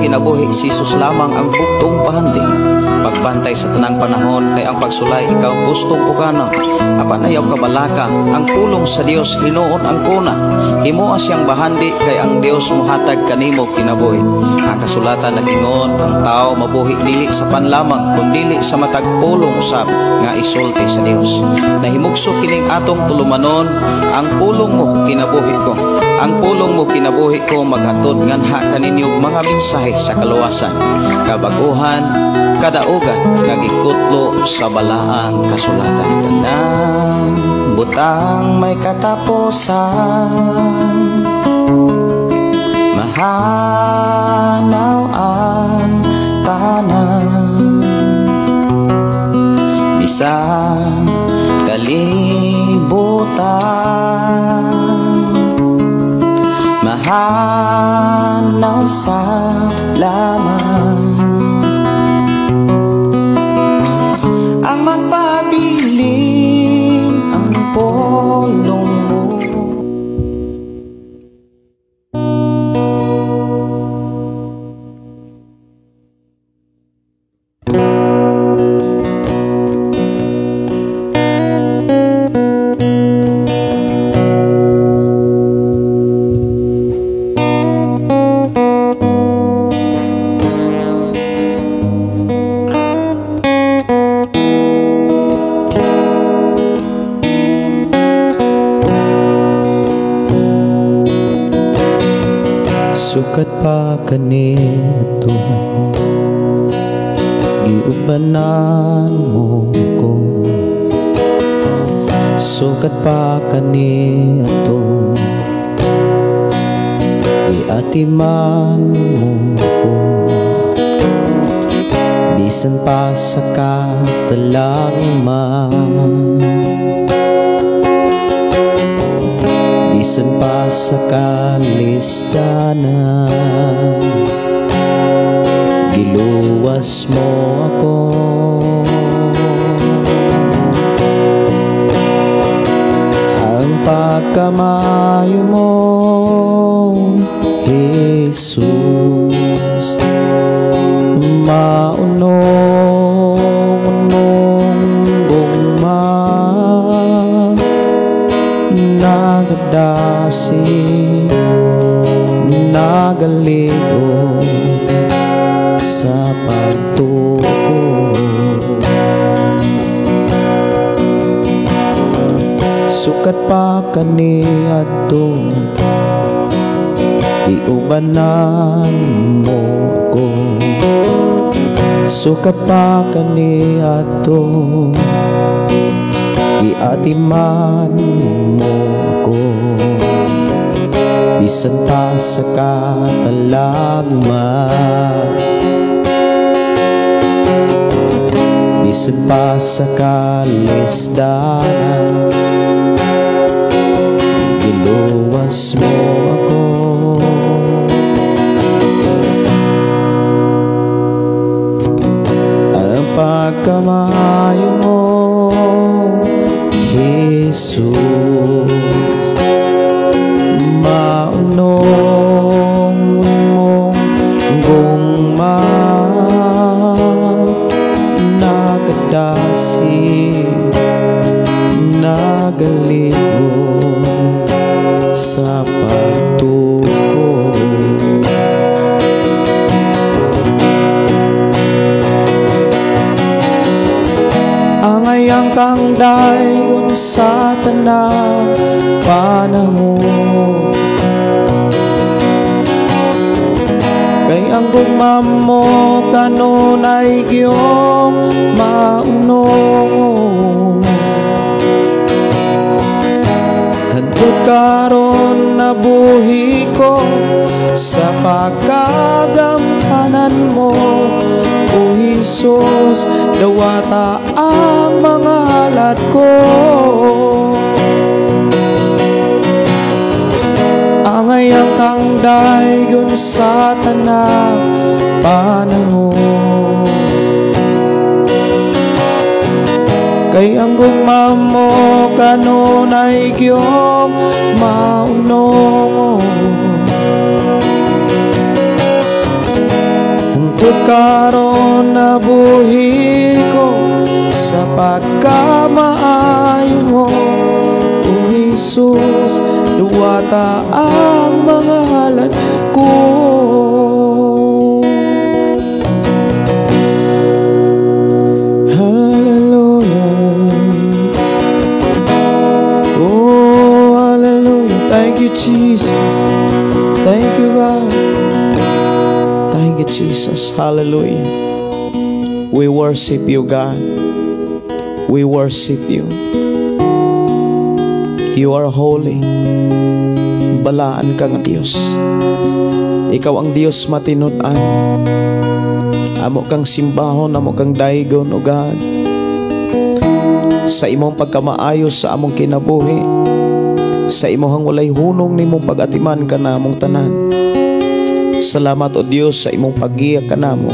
kinabuhi, si Jesus lamang ang bugtong bahandi. Pagbantay sa tanang panahon, kay ang pagsulay ikaw gustong pukanon. Apan ayaw kabalaka, ang pulong sa Dios hinuon ang kuna. Himoa siyang bahandi, kay ang Dios mohatag kanimo kinabuhi. Ang kasulatan nag-ingon, ang tao mabuhi dili sa pan lamang, kundili sa matag pulong usab nga isulti sa Dios. Nahimugso kining atong tulumanon, ang pulong mo kinabuhi ko. Ang pulong mo kinabuhi ko maghatod nganha kaninyo mga mensahe sa kaluwasan, kabaguhan, kadaugan nga gikutlo sa balaang kasulatan. Tanang butang may katapusan, mahanaw ang tanan, bisan kalibutan, mahanaw sa laman. Ang magpabilin ang pulong mo. Sukat pa kanito, giubanan mo ko. Sukat pa kanito, giatiman mo ko. Bisan pa sa katalagman, bisan pa sa kalisdanan, giluwas mo ako. Ang pagkamayo mo, Jesus, maunong mong gugma, nagadasi, nagaligo sa pagtuko. Sukat pa kaniadto, giubanan mo ako. Sukat pa kaniadto, giatiman mo ako. Bisan pa sa katalagman, bisan pa sa kalisdanan, giluwas mo ako. Ang pagkamayo mo, Jesus, maunong mong gugma, nagadasi, nagaligo sa pagtuko. Angay ang kang dayon sa tanang panahon, kay ang gugma mo kanunay giyong maunong. Hantod karon nabuhi ko sa pagkagampanan mo, O Jesus, dawata ang mga alat ko. Angay ang kang daygon sa tanang panahon, kay ang gugma mo kanunay giyong maunong. Hantod karon nabuhi ko sa pagkamaayo mo. O Jesus, duwata ang mga halad ko. Hallelujah. Oh, hallelujah. Thank you, Jesus. Thank you, God. Thank you, Jesus. Hallelujah. We worship you, God. We worship you. You are holy. Balaan ka nga Diyos. Ikaw ang Diyos matinud-an. Amo kang simbahon, amo kang daygon, O God. Sa imong pagkamaayo sa among kinabuhi, sa imong walay hunong nimong pag-atiman kanamong tanan. Salamat, O Dios, sa imong paggiya kanamo.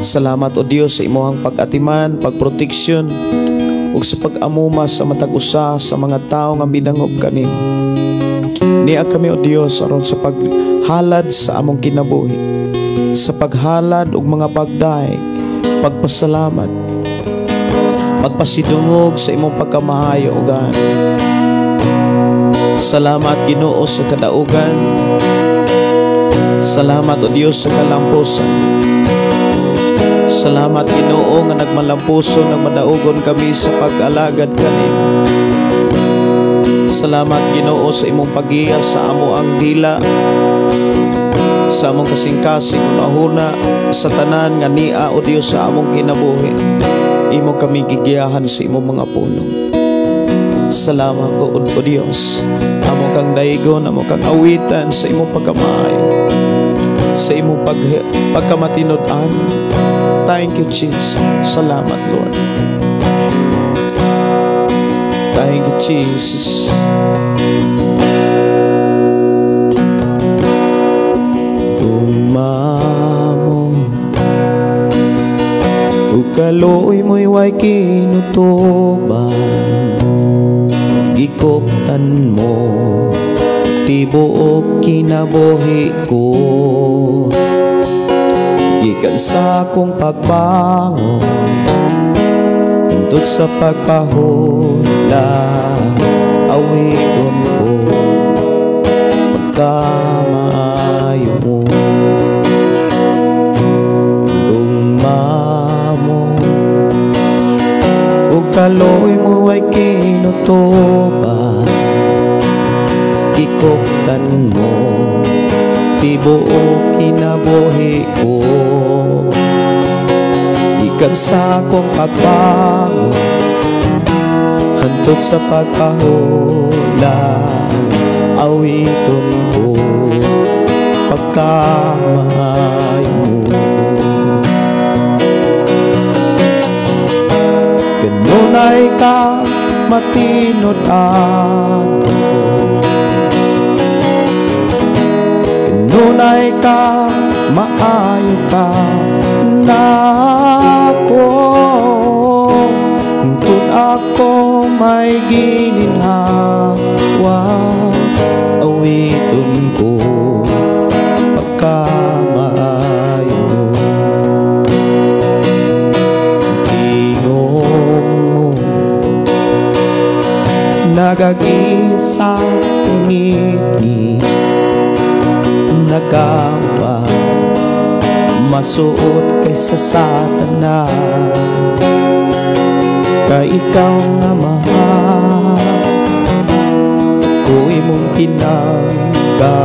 Salamat, O Dios, sa imong pag-atiman, pagproteksyon ug sa pag-amuma sa matag usa sa mga tawo nga midangop kanimo. Nia kami, O Dios, aron sa paghalad sa among kinabuhi, sa paghalad og mga pagdayeg, pagpasalamat, pagpasidungog sa imong pagkamaayo, O God. Salamat, Ginoo, sa kadaugan. Salamat, O Dios, sa kalampusan. Salamat, Ginoo, nga nagmalampuson, nagmadaugon kami sa pag-alagad kanimo. Salamat, Ginoo, sa imong paggiya sa amo ang dila, sa among kasing-kasing hunahuna, sa tanan nga nia, O Dios, sa among kinabuhi. Imo kami gigiyahan sa imong mga pulong. Salamat ko, O Dios. Amo kang daygon, amo kang awitan sa imong pagkamaayo, sa imong pagkamatinud-an. Thank you, Jesus. Salamat, Lord. Thank you, Jesus. Gugma mo ug kaluoy mo'y way kinutuban, gikoptan mo tibuok kinabuhi ko. Gikan sa akong pagbangon hangtod sa pagpahula, awiton ko pagkamaayo mo. Gugma mo ug kaluoy mo ay kinutuban, gikoptan mo tibuok kinabuhi ko. Gikan sa akong pagbangon hantod sa pagpahula, awiton ko pagkamaayo mo. Kanunay ka matinud-an, kanunay ka maayo ka nako. Hangtod ako may gininhawa, awiton ko pagkamaayo mo. Tingog mo nagagisa ngiti, nagawa masuot kaysa Satanas. Kay ikaw nga mahal ko imong pinangga,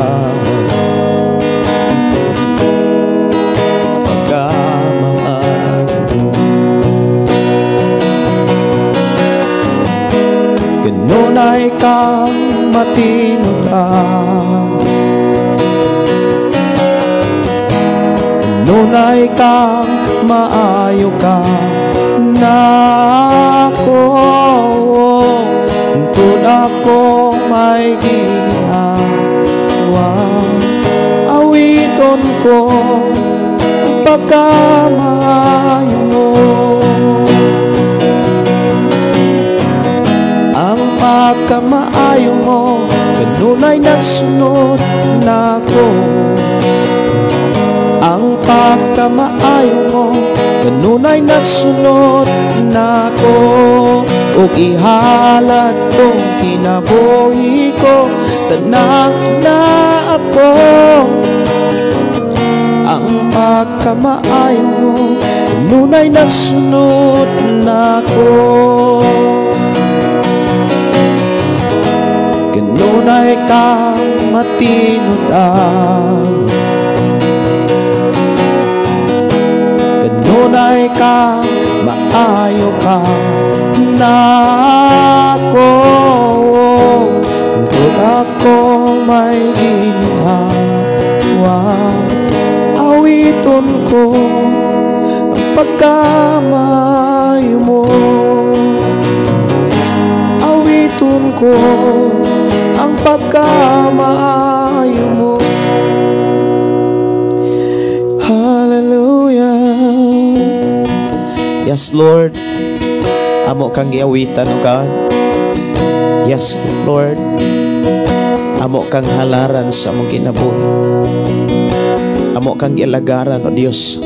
pagkamaayo mo. Kanunay kang matinud-an, kanunay kang maayo ka nako. Hangtod ako may ginhawa, awiton ko pagkamaayo mo. Ang pagkamaayo mo kanunay nagsunod nako. Ang pagkamaayo pagkamaayo mo kanunay nagsunod nako, ug ihalad ko kinabuhi ko, tanang na ako. Ang pagkamaayo mo kanunay nagsunod nako, kanunay ka matinudan, kanunay ka maayo ka nako, hangtod ako may ginhawa, awiton ko ang pagkamaayo mo, awiton ko ang pagkamaayo mo. Hallelujah. Yes, Lord, amo kang giawitan, O God. Yes, Lord, amo kang halaran sa among kinabuhi. Amo kang gialagaran, O Dios,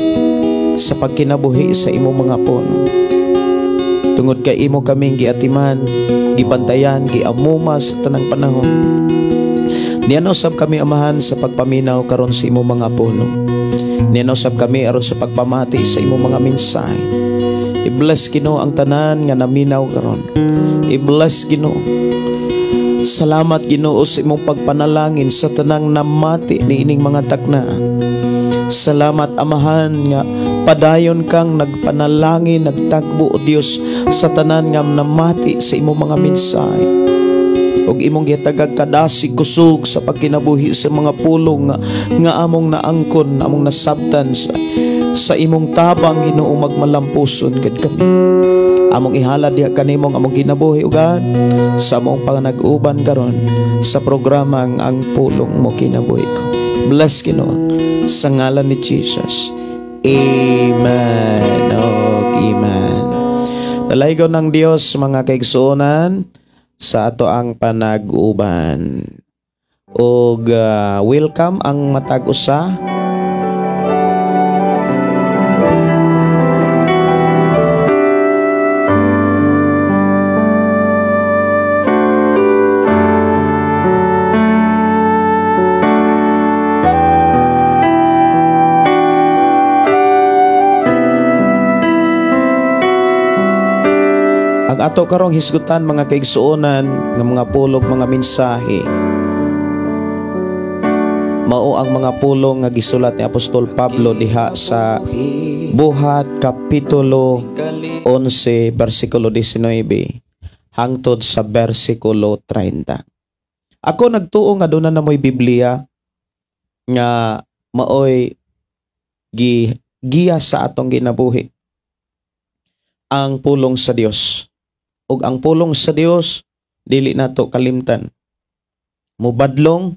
sa pagkinabuhi sa imong mga puno. Tungod kay imo kaming giatiman, gibantayan, giamuma sa tanang panahon. Niano sab kami, Amahan, sa pagpaminaw karon sa imong mga puno. Niano sab kami aron sa pagpamati sa imong mga mensahe. I-bless Ginoo ang tanan nga naminaw karon. I-bless Ginoo. Salamat Ginoo sa imong pagpanalangin sa tanang namati niining mga takna. Salamat, Amahan, nga padayon kang nagpanalangin, nagtagbo, O Dios, sa tanan nga namati sa imong mga mensahe. Og imong gitagag kadasig kusog sa pagkinabuhi sa mga pulong nga among naangkon, among nasabtan sa imong tabang, Ginoo, magmalampuson gid kami. Among ihalad diha kanimo ang among kinabuhi, O God, sa among panag-uban karon sa programang Ang Pulong Mo Kinabuhi Ko. Bless Ginoo sa ngalan ni Jesus. Amen. Og amen. Dalaygon ng Dios, mga kaigsuonan, sa ato ang panag-uban. Og welcome ang matag usa. Ang ato karong hisgutan, mga kaigsuonan, nga mga pulong, mga mensahe, mao ang mga pulong nga gisulat ni Apostol Pablo diha sa Buhat Kapitulo 11 versikulo 19 hangtod sa versikulo 30. Ako nagtuo nga duna na mo'y Biblia nga maoy giya sa atong ginabuhi, ang pulong sa Dios. Ug ang pulong sa Dios dili nato kalimtan. Mubadlong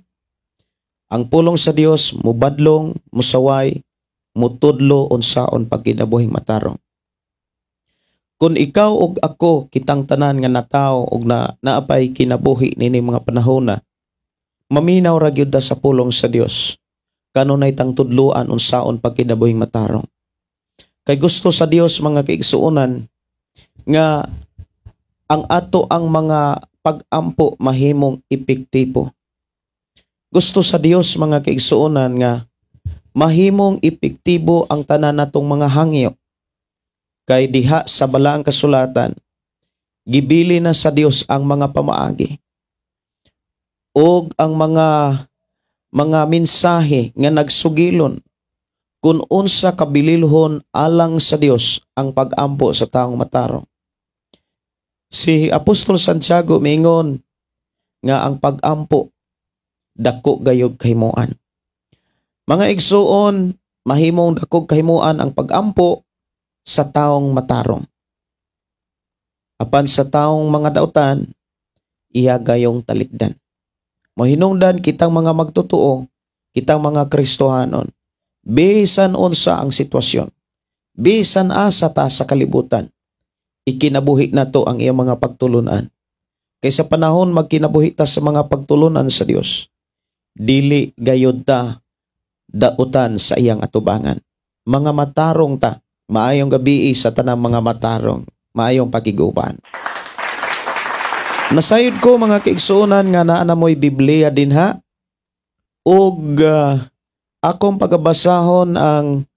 ang pulong sa Dios, mubadlong, musaway, mutudlo unsaon pagkinabuhing matarong. Kung ikaw ug ako kitang tanan nga natawo ug na naapay kinabuhi nini mga panahona, maminaw ra gyud ta sa pulong sa Dios. Kanunay tang tudloan unsaon pagkinabuhing matarong. Kay gusto sa Dios, mga kaigsuonan, nga ang ato ang mga pag-ampo mahimong epektibo. Gusto sa Dios, mga kaigsuonan, nga mahimong epektibo ang tanan natong mga hangyo. Kay diha sa balaang kasulatan, gibili na sa Dios ang mga pamaagi ug ang mga mensahe nga nagsugilon kung unsa kabililhon alang sa Dios ang pag-ampo sa taong matarong. Si Apostol Santiago miingon nga ang pag-ampo dako gayud kahimuan. Mga igsuon, mahimong dako kahimuan ang pag-ampo sa taong matarong. Apan sa taong mga dautan, iya gayong talikdan. Mohinungdan kitang mga magtotoo, kitang mga Kristohanon, bisan unsa ang sitwasyon, bisan asa ta sa kalibutan, ikinabuhi na to ang iyang mga pagtulunan. Kaysa panahon magkinabuhi ta sa mga pagtulunan sa Dios, dili gayud ta dautan sa iyang atubangan. Mga matarong ta. Maayong gabi sa tanang mga matarong. Maayong pakiguban. Nasayod ko, mga kaigsuonan, nga naa na mo'y Biblia dinha. Ug akong pagabasahon ang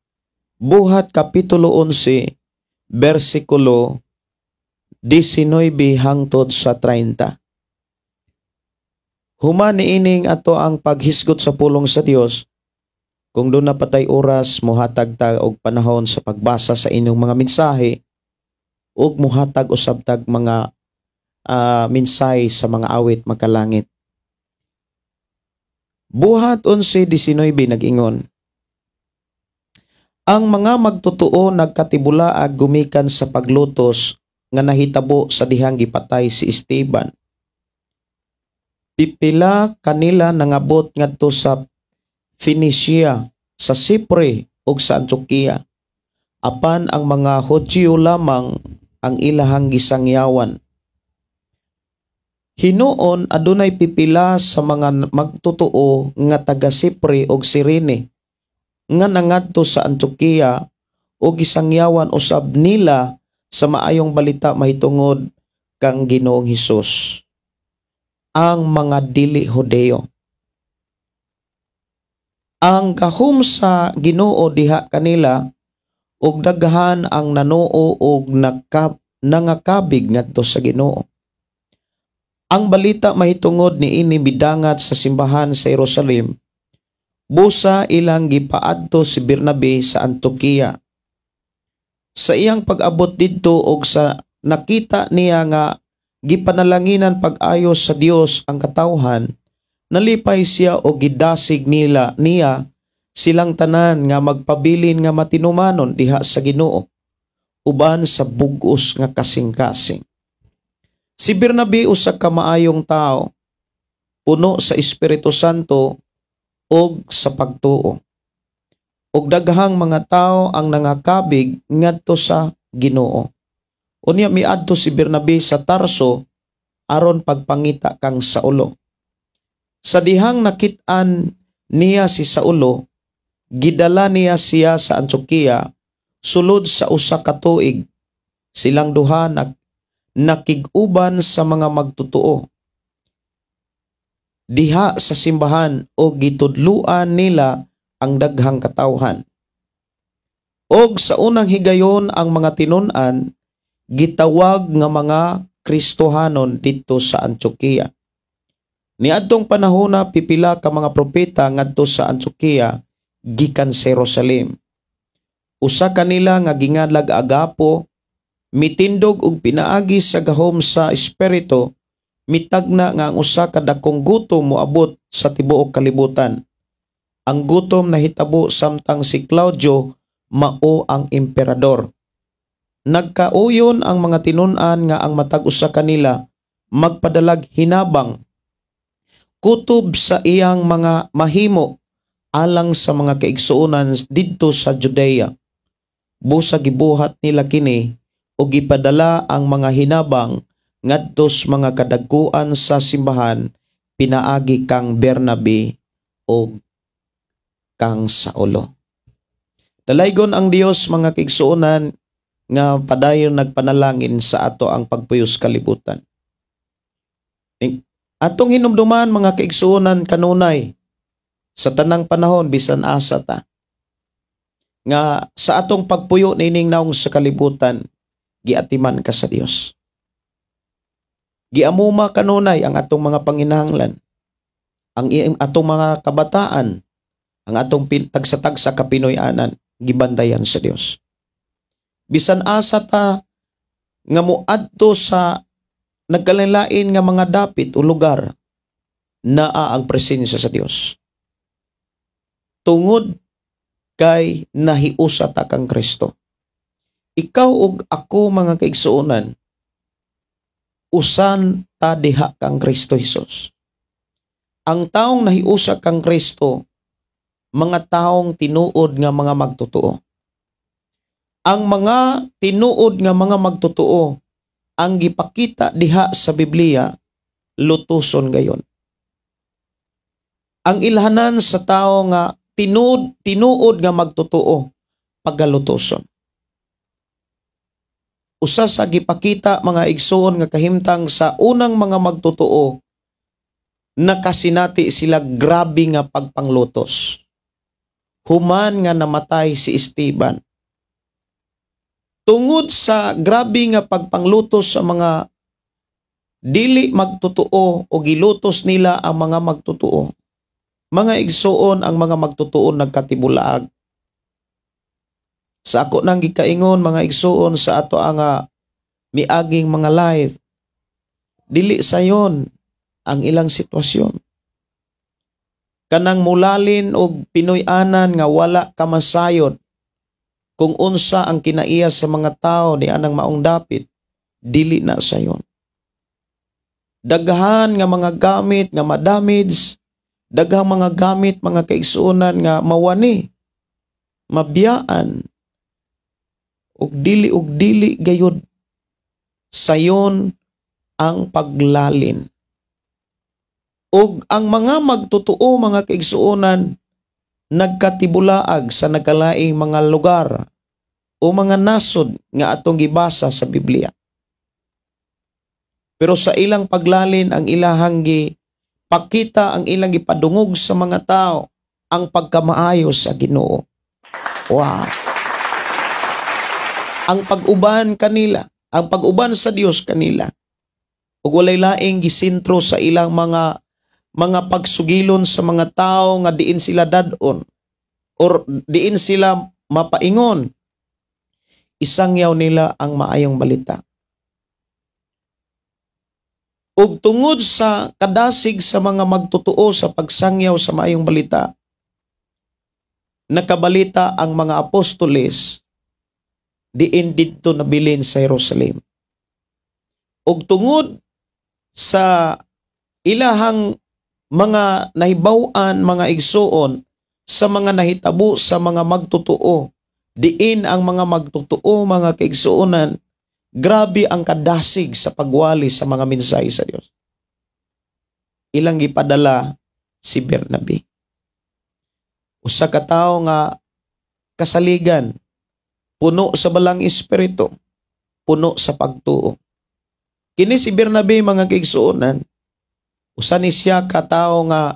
Buhat Kapitulo 11, versikulo 19 hangtod sa 30. Human niining ato ang paghisgot sa pulong sa Dios, kung duna pa tay oras, muhatag ta og panahon sa pagbasa sa inyong mga mensahe ug muhatag usab tag mga mensahe sa mga awit makalangit. Buhat 11:19 nag-ingon, "Ang mga magtotoo nagkatibulaag gumikan sa paglutos nga nahitabo sa dihang gipatay si Esteban. Pipila kanila nangabot ngadto sa Phoenicia, sa Sipre ug sa Antioquia. Apan ang mga Hudyo lamang ang ilahang gisangyawan. Hinuon adunay pipila sa mga magtotoo nga taga Sipre ug Sirene nga nangadto sa Antioquia ug gisangyawan usab nila sa maayong balita mahitungod kang Ginoong Hesus ang mga dili Hudeo. Ang gahom sa Ginoo diha kanila ug daghan ang nanuo og nangakabig ngadto sa Ginoo. Ang balita mahitungod niini midangat sa simbahan sa Jerusalem. Busa ilang gipaadto si Bernabe sa Antioquia. Sa iyang pag-abot didto og sa nakita niya nga gipanalanginan pag-ayo sa Dios ang katawhan, nalipay siya og gidasig niya silang tanan nga magpabilin nga matinumanon diha sa Ginoo uban sa bug-os nga kasing-kasing. Si Bernabe usa ka maayong tao, puno sa Espiritu Santo ug sa pagtuo. Ug daghang mga tao ang nangakabig ngadto sa Ginoo. Unya miadto si Bernabe sa Tarso aron pagpangita kang Saulo. Sa dihang nakit-an niya si Saulo, gidala niya siya sa Antioquia sulod sa usa ka tuig. Silang duha nakig-uban sa mga magtotoo diha sa simbahan o gitudluan nila ang daghang katawhan. Og sa unang higayon ang mga tinun-an gitawag nga mga Kristohanon didto sa Antioquia. Niadtong panahona pipila ka mga propeta ngadto sa Antioquia gikan sa Jerusalem. Usa kanila nga ginganlag Agapo mitindog og pinaagi sa gahom sa Espiritu mitagna nga ang usa ka dakong gutom moabot sa tibuok kalibutan. Ang gutom nahitabo samtang si Claudio mao ang emperador. Nagkauyon ang mga tinun-an nga ang matag usa kanila magpadalag hinabang kutob sa iyang mga mahimo alang sa mga kaigsuonan didto sa Judea. Busa gibuhat nila kini o gipadala ang mga hinabang ngadto sa mga kadagkuan sa simbahan pinaagi kang Bernabe o kang Saulo. Dalaygon ang Dios, mga kaigsuonan, nga padayon nagpanalangin sa ato ang pagpuyos kalibutan. Atong hinumduman, mga kaigsuonan, kanunay sa tanang panahon, bisan asa ta, nga sa atong pagpuyo nining naong sa kalibutan, giatiman ka sa Dios. Giamuma kanunay ang atong mga panginahanglan, ang atong mga kabataan, ang atong tagsa-tagsa ka Pinoy-anan, gibantayan sa Dios. Bisan asa ta nga moadto sa nagkalain nga mga dapit o lugar, naa ang presensya sa Dios. Tungod kay nahiusa ta kang Kristo. Ikaw ug ako, mga kaigsuonan, usan ta diha kang Kristo Hesus. Ang taong nahiusa kang Kristo, mga taong tinuod nga mga magtotoo. Ang mga tinuod nga mga magtotoo, ang gipakita diha sa Biblia, lutuson gayon. Ang ilhanan sa tao nga tinuod nga magtotoo, pagalutoson. Usa sa gipakita, mga igsoon, nga kahimtang sa unang mga magtotoo, nakasinati sila grabe nga pagpanglutos. Human nga namatay si Esteban. Tungod sa grabe nga pagpanglutos sa mga dili magtotoo o gilutos nila ang mga magtotoo. Mga igsoon, ang mga magtotoo nagkatibulaag. Sa ako nang gikaingon, mga igsoon, sa ato ang miaging mga live, dili sayon ang ilang sitwasyon. Kanang mulalin og Pinoy-anan nga wala ka masayod kung unsa ang kinaiya sa mga tao ni anang maong dapit, dili na sayon. Daghan nga mga gamit nga madamage, daghang mga gamit, mga kaigsuonan, nga mawani, mabiyaan, ug dili gayud sayon ang paglalin. Ug ang mga magtotoo, mga kaigsuonan, nagkatibulaag sa nagkalaing mga lugar o mga nasod nga atong gibasa sa Biblia. Pero sa ilang paglalin, ang ilahang pakita, ang ilang gipadungog sa mga tao, ang pagkamaayo sa Ginoo. Wow. Ang pag-uban kanila, ang pag-uban sa Dios kanila. Ug walay laing gisintro sa ilang mga pagsugilon sa mga tao nga diin sila dad-on or diin sila mapaingon. Isangyaw nila ang maayong balita. Ug tungod sa kadasig sa mga magtotoo sa pagsangyaw sa maayong balita, nakabalita ang mga apostoles diin didto nabilin sa Jerusalem. Ug tungod sa ilahang mga nahibaw-an, mga igsuon, sa mga nahitabo sa mga magtotoo, diin ang mga magtotoo, mga kaigsuonan, grabe ang kadasig sa pagwali sa mga mensahe sa Dios. Ilang gipadala si Bernabe. Usa ka tawo nga kasaligan, puno sa Balaang Espiritu, puno sa pagtuo. Kini si Bernabe, mga kaigsuonan, usa ni siya ka tawo nga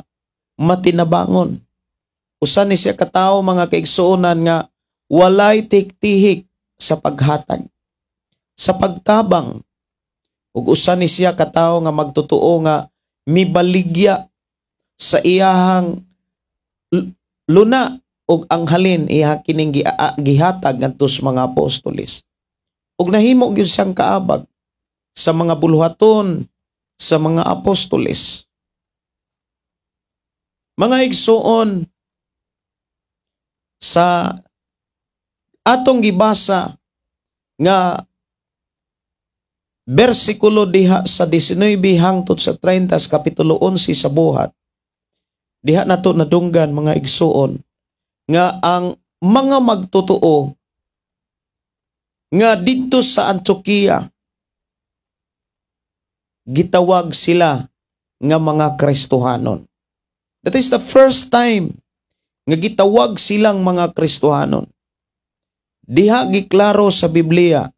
matinabangon. Usa ni siya ka tawo, mga kaigsuonan, nga walay tiktihik sa paghatag, sa pagtabang. Ug usa ni siya ka tawo nga magtotoo nga mibaligya sa iyahang luna ug ang halin iya kining gihatag ngadto sa mga apostoles. Ug nahimo gyud siyang kaabag sa mga buluhaton sa mga apostoles. Mga igsuon, sa atong gibasa nga bersikulo diha sa 19 hangtod sa 30 sa kapitulo 11 sa Buhat, diha nato nadunggan, mga igsuon, nga ang mga magtotoo nga didto sa Antioquia, gitawag sila nga mga Kristohanon. That is the first time nga gitawag silang mga Kristohanon. Diha giklaro sa Biblia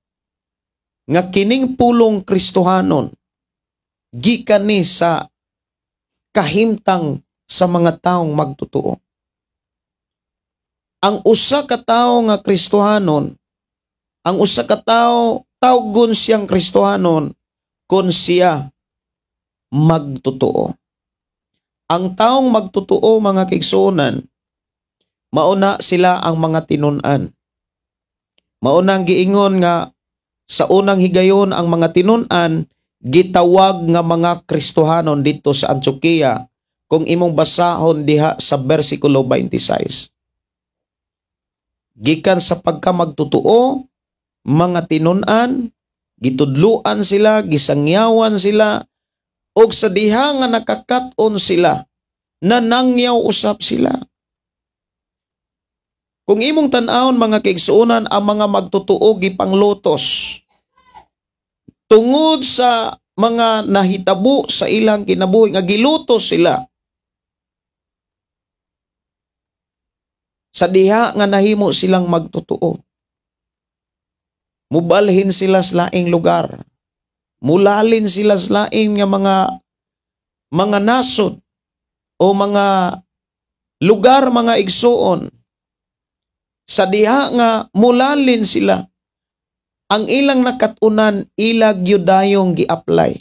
nga kining pulong Kristohanon gikan ni sa kahimtang sa mga taong magtotoo. Ang usa ka tawo nga Kristohanon, ang usa ka tawo tawgon siyang Kristohanon kung siya magtotoo. Ang taong magtotoo, mga kaigsuonan, mauna sila ang mga tinun-an. Mauna ang giingon nga sa unang higayon ang mga tinun-an gitawag nga mga Kristohanon dito sa Antioquia kung imong basahon diha sa bersikulo 26. Gikan sa pagkamagtotoo, mga tinun-an, gitudluan sila, gisangyawan sila, og sa diha nga nakakat-on sila, nanangyaw usap sila. Kung imong tan-awon, mga kaigsuonan, ang mga magtotoo gipanglutos. Tungod sa mga nahitabo sa ilang kinabuhi nga gilutos sila. Sa diha nga nahimo silang magtotoo, mubalhin sila sa laing lugar. Mulalin sila sa laing nga mga nasod o mga lugar, mga igsuon. Sa diha nga mulalin sila, ang ilang nakatunan, ila gyud dayong gi-apply.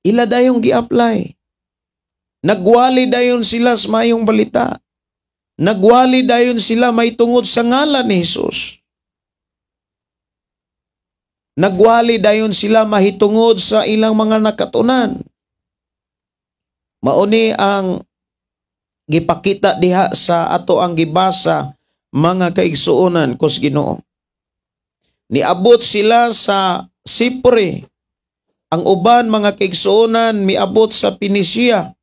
Ila dayong gi-apply. Nagwali dayon sila sa mayong balita. Nagwali dayon sila may tungod sa ngalan ni Jesus. Nagwali dayon sila mahitungod sa ilang mga nakatunan. Mauni ang gipakita diha sa ato ang gibasa, mga kaigsuonan kus Ginoo. Niabot sila sa Sipre. Ang uban, mga kaigsuonan, miabot sa Phoenicia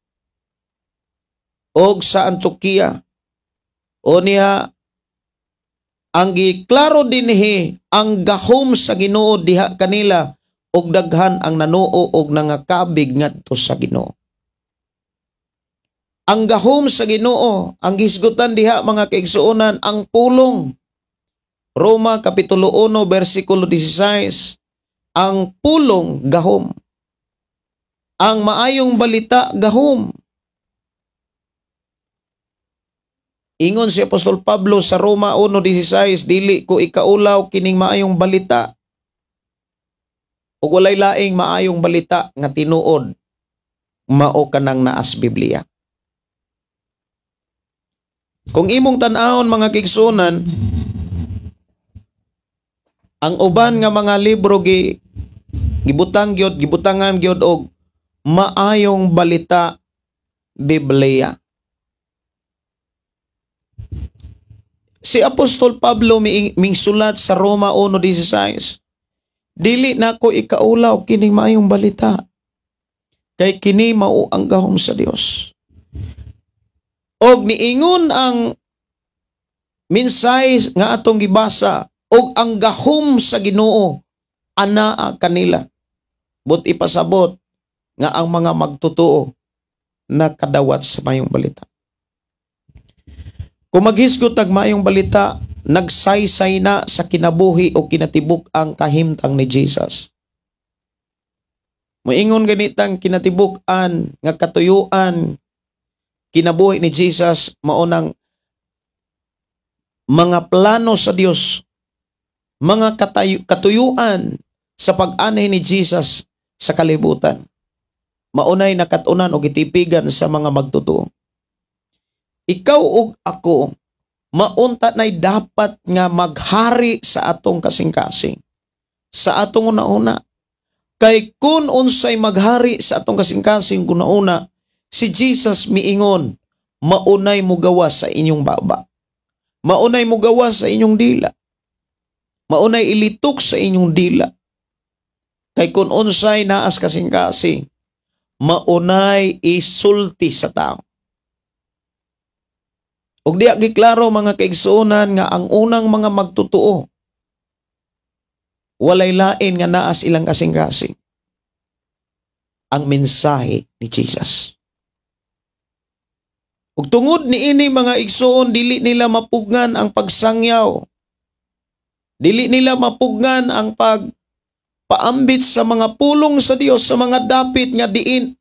og sa Antioquia. O niya ang giklaro dinhi ang gahom sa Ginoo diha kanila og daghan ang nanuo og nangakabig ngadto sa Ginoo. Ang gahom sa Ginoo, ang gisgutan diha, mga kaigsuonan, ang pulong. Roma kapitulo 1 bersikulo 16, ang pulong gahom. Ang maayong balita gahom. Ingon si Apostol Pablo sa Roma 1:16, dili ko ikaulaw kining maayong balita. Ug walay laing maayong balita nga tinuod mao kanang naas Biblia. Kung imong tan-awon, mga kaigsuonan, ang uban nga mga libro gibutang gyud, gibutangan gyud og maayong balita Biblia. Si Apostol Pablo mingsulat sa Roma 1:16, dili nako ikaulaw kining maayong balita, kay kini mao ang gahom sa Dios. Og niingon ang mensahe nga atong gibasa, og ang gahom sa Ginoo anaa kanila. But ipasabot nga ang mga magtotoo nakadawat sa maayong balita. Kung maghisgot ang maayong balita, nagsaysay na sa kinabuhi o kinatibuk ang kahimtang ni Jesus. Moingon ganitang kinatibuk-an nga katuyuan kinabuhi ni Jesus maunang mga plano sa Dios, mga katuyuan sa pag-anhi ni Jesus sa kalibutan. Maunay nakatunan o gitipigan sa mga magtotoo. Ikaw ug ako, maunta na'y dapat nga maghari sa atong kasing-kasing, sa atong una-una. Kay kun unsay maghari sa atong kasing-kasing una-una, si Jesus miingon, maunay mugawa sa inyong baba. Maunay mugawa sa inyong dila. Maunay ilitok sa inyong dila. Kay kun unsay naas kasing-kasing, maunay isulti sa tao. Ug diya giklaro, mga kaigsuonan, nga ang unang mga magtotoo walay lain nga naas ilang kasing-kasing, ang mensahe ni Jesus. Ug tungod niini, mga igsuon, dili nila mapugngan ang pagsangyaw. Dili nila mapugngan ang pagpaambit sa mga pulong sa Dios sa mga dapit nga diin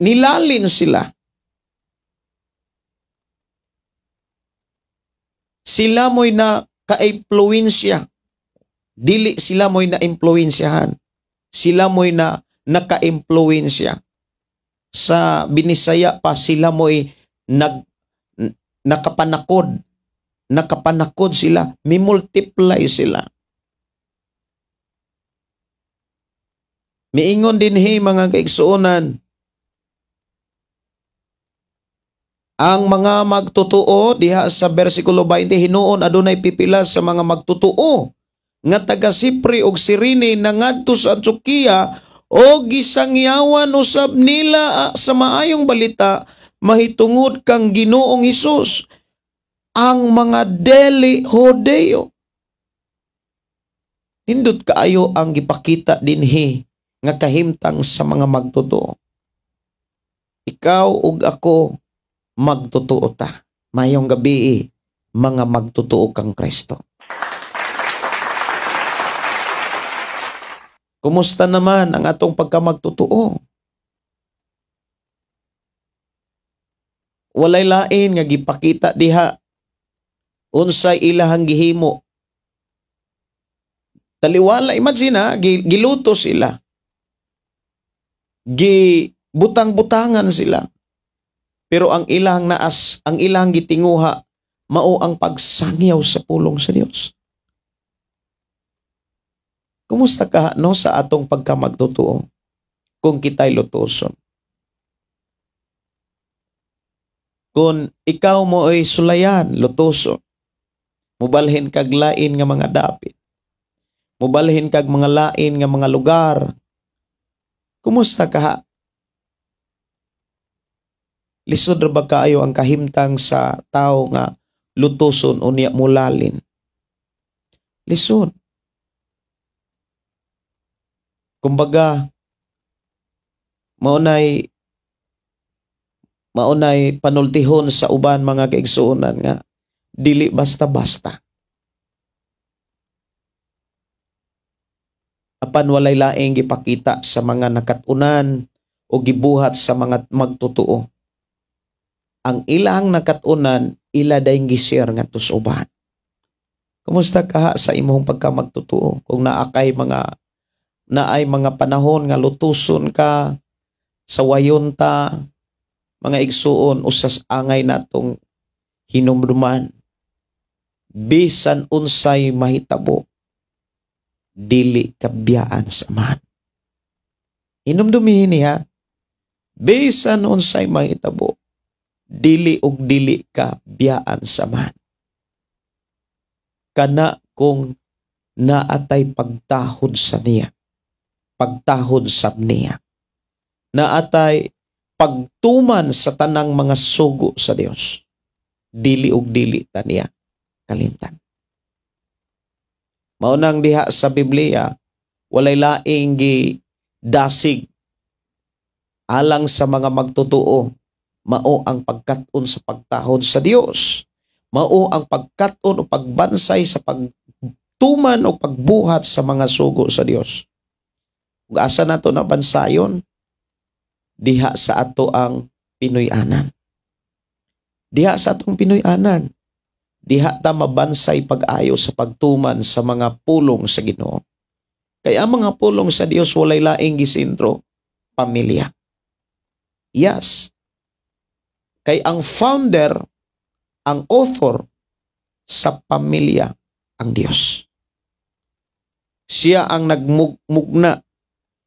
nilalin sila. Sila mo'y na ka-impluensya. Dili sila mo'y na-impluensyahan. Sila mo'y na naka-impluensya. Sa Binisaya pa, sila mo'y nakapanakod. Nakapanakod sila. Mi-multiply sila. Miingon din hi, mga kaigsuonan, ang mga magtotoo diha sa bersikulo 20, hinuon adunay pipila sa mga magtotoo nga taga Sipre og Sirene nangadto sa Antioquia o gisangyawan usab nila sa maayong balita mahitungod kang Ginoong Hesus ang mga deli Hodeo. Nindot kaayo ang gipakita dinhi nga kahimtang sa mga magtotoo. Ikaw ug ako, Magtotoo ta. Mayong gabi, mga magtotoo kang Kristo. Kumusta naman ang atong pagkamagtotoo? Walay lain nga gipakita diha unsay ilahang gihimo. Taliwala, imagine ha, giluto sila. Gibutang-butangan sila. Pero ang ilang naas, ang ilang gitinguha, mao ang pagsangyaw sa pulong sa Dios. Kumusta ka no sa atong pagkamagtotoo kung kita'y lutoson? Kung ikaw mo ay sulayan, lutoson, mubalhin kag lain nga mga dapit, mubalhin kag mga lain nga mga lugar, kumusta ka? Lisod ra ba kaayo ang kahimtang sa tao nga lutoson unya mulalin? Lisod. Kumbaga, maunay panultihon sa uban mga kaigsuonan nga dili basta-basta. Apan walay laing gipakita sa mga nakat-unan o gibuhat sa mga magtotoo. Ang ilang nakat-unan, ila dayong gi-share ngadto sa uban. Kumusta ka sa imong pagkamagtotoo? Kung naay mga panahon nga lutuson ka, sawayon ta, mga igsuon, usas angay natong hinumduman, bisan unsay mahitabo, dili kabiyaan sa Amahan. Hinumdumihin niya, bisan unsay mahitabo, dili og dili ka biyaan sa Amahan. Kana kung naatay pagtahod sa niya, pagtahod sa niya, naatay pagtuman sa tanang mga sugo sa Dios, dili og dili ta niya kalimtan. Maunang diha sa Biblia, walay laing gidasig alang sa mga magtotoo, mao ang pagkat-on sa pagtahod sa Dios, mao ang pagkat-on o pagbansay sa pagtuman o pagbuhat sa mga sugo sa Dios. Ug asa nato na bansayon? Diha sa ato ang Pinoy-anan. Diha sa atong Pinoy-anan. Diha ta mabansay pag-ayo sa pagtuman sa mga pulong sa Ginoo. Kaya ang mga pulong sa Dios walay laing gisentro, pamilya. Yes. Kay ang founder, ang author sa pamilya ang Dios. Siya ang nagmugna,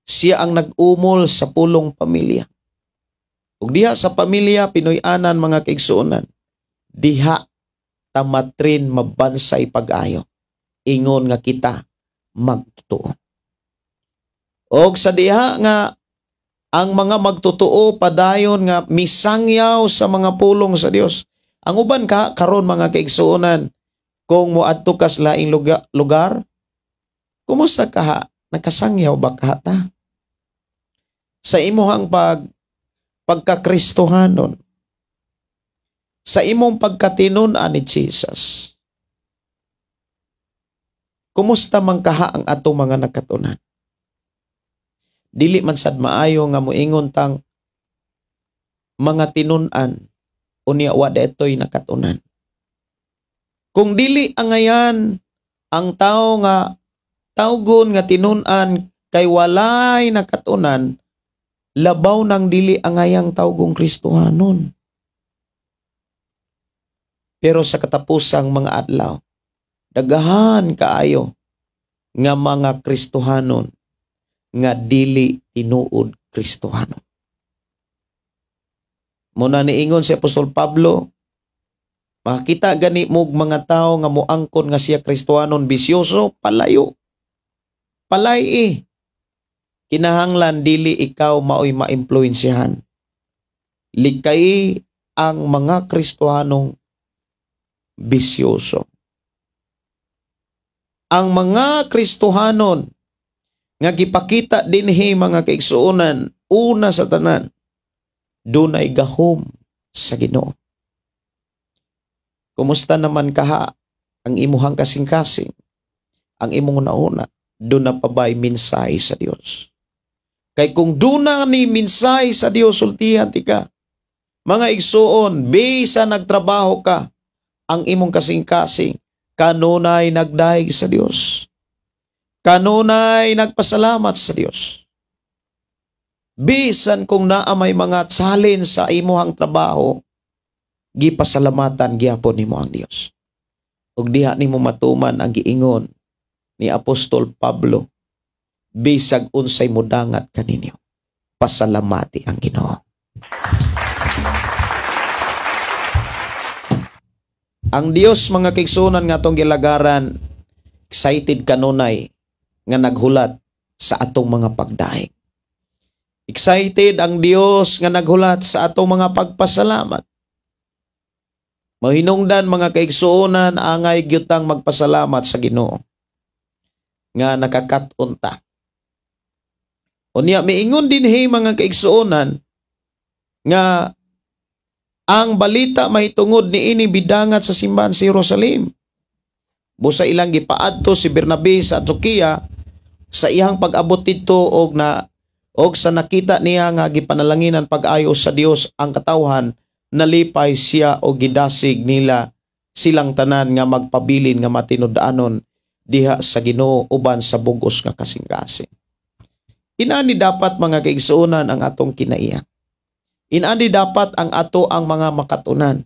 siya ang nag-umol sa pulong pamilya. Ug diha sa pamilya Pinoy-anan mga kaigsuonan, diha tamatrin mabansay pag-ayo. Ingon nga kita magtotoo. Og sa diha nga ang mga magtotoo padayon nga misangyaw sa mga pulong sa Dios. Ang uban ka karon mga kaigsuonan, kung moadto ka sa laing lugar, kumusta ka ha? Nakasangyaw ba ka ta? Sa imuhang pagkakristohanon, sa imong pagkatinun-an ni Jesus, kumusta man kaha ang atong mga nakatunan? Dili man sad maayo nga moingon tang mga tinun-an unya wa detoy nakatunan. Kung dili angayan ang tao nga tawgon nga tinun-an kay walay nakatunan, labaw nang dili angayang tawgong Kristohanon. Pero sa katapusang mga adlaw, daghan kaayo nga mga Kristohanon nga dili tinuod Kristohanon. Muna niingon si Apostol Pablo, makakita gani mog mga tao nga moangkon nga siya Kristohanon bisyoso, palayo. Palay eh. Kinahanglan dili ikaw maoy maimpluwensyahan. Likay ang mga Kristohanong bisyoso. Ang mga Kristohanon nga gipakita dinhi mga kaigsuonan, una sa tanan, dunay gahom sa Ginoo. Kumusta naman kaha ang imuhang kasing-kasing, ang imong una-una, duna pa ba'y mensahe sa Dios? Kay kung duna ni mensahe sa Dios, sultihan tika. Mga igsuon, bisa nagtrabaho ka, ang imong kasing-kasing, kanunay nagdayeg sa Dios. Kanunay nagpasalamat sa Dios. Bisan kung naa may mga challenge sa imuhang trabaho, gipasalamatan gyapon nimo ang Dios. Ug diha nimo matuman ang giingon ni Apostol Pablo, bisag unsay mudangat kaninyo, pasalamati ang Ginoo. Ang Dios, mga kaigsuonan nga atong gilagaran, excited kanunay nga naghulat sa atong mga pagdaig. Excited ang Dios nga naghulat sa atong mga pagpasalamat. Mahinungdan, mga kaigsuonan, angay gyud tang magpasalamat sa Ginoo nga nakakat-on ta. Unya miingon dinhi, mga kaigsuonan, nga ang balita mahitungod niini bidangat sa simbahan sa Jerusalem. Busa ilang gipaadto si Bernabe sa Antioquia, sa iyang pag-abot didto og sa nakita niya nga gipanalanginan pag-ayo sa Dios ang katawhan, nalipay siya og gidasig nila silang tanan nga magpabilin nga matinud-anon diha sa Ginoo uban sa bugos nga kasing-kasing. Inani dapat, mga kaigsuonan, ang atong kinaiya. Inani dapat ang ato ang mga makatunan.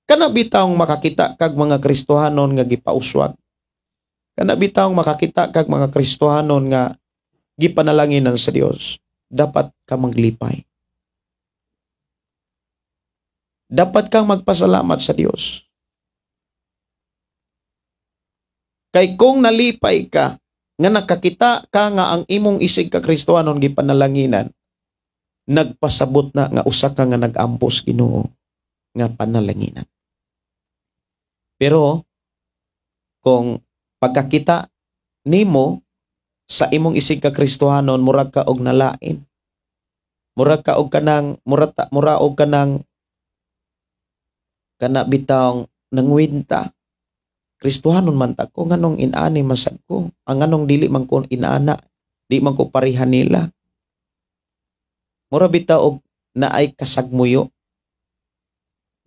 Kana bitawng makakita kag mga Kristohanon nga gipauswag. Kana bitawng makakita kag mga Kristohanon nga gipanalanginan sa Dios. Dapat ka maglipay. Dapat kang magpasalamat sa Dios. Kay kung nalipay ka nga nakakita ka nga ang imong isig ka Kristohanon gipanalanginan, nagpasabot na nga usa ka nga nag-ampos Ginoo nga panalanginan. Pero kung pagkakita nimo sa imong isig ka Kristohanon murag ka og nalain, murag ka og kanang mura og kanang kana bitawng nangwinta, Kristohanon man ta ko, nganong inani man sad ko, ang nganong dili man ko inana, di man ko pareha nila. Mura bitaw og naay kasagmuyo.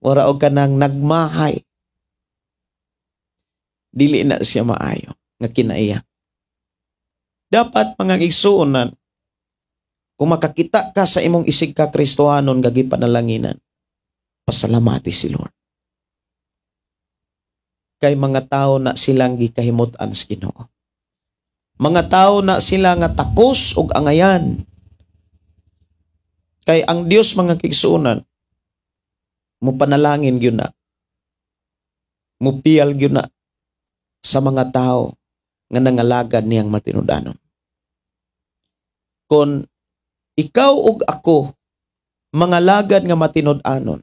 Mura og kanang nagmahay. Dili na siya maayo nga kinaiya. Dapat, mga igsuonan, kung makakita ka sa imong isig ka Kristohanon nga gipanalanginan, pasalamati si Lord. Kay mga tao na silang gikahimut-an sa Ginoo. Mga tao na sila nga takos og angayan. Kay ang Dios, mga kaigsuonan, mupanalangin gyud na, mupiyal gyud na sa mga tao nga nangalagad niyang matinud-anon. Kon ikaw ug ako mangalagad nga matinud-anon,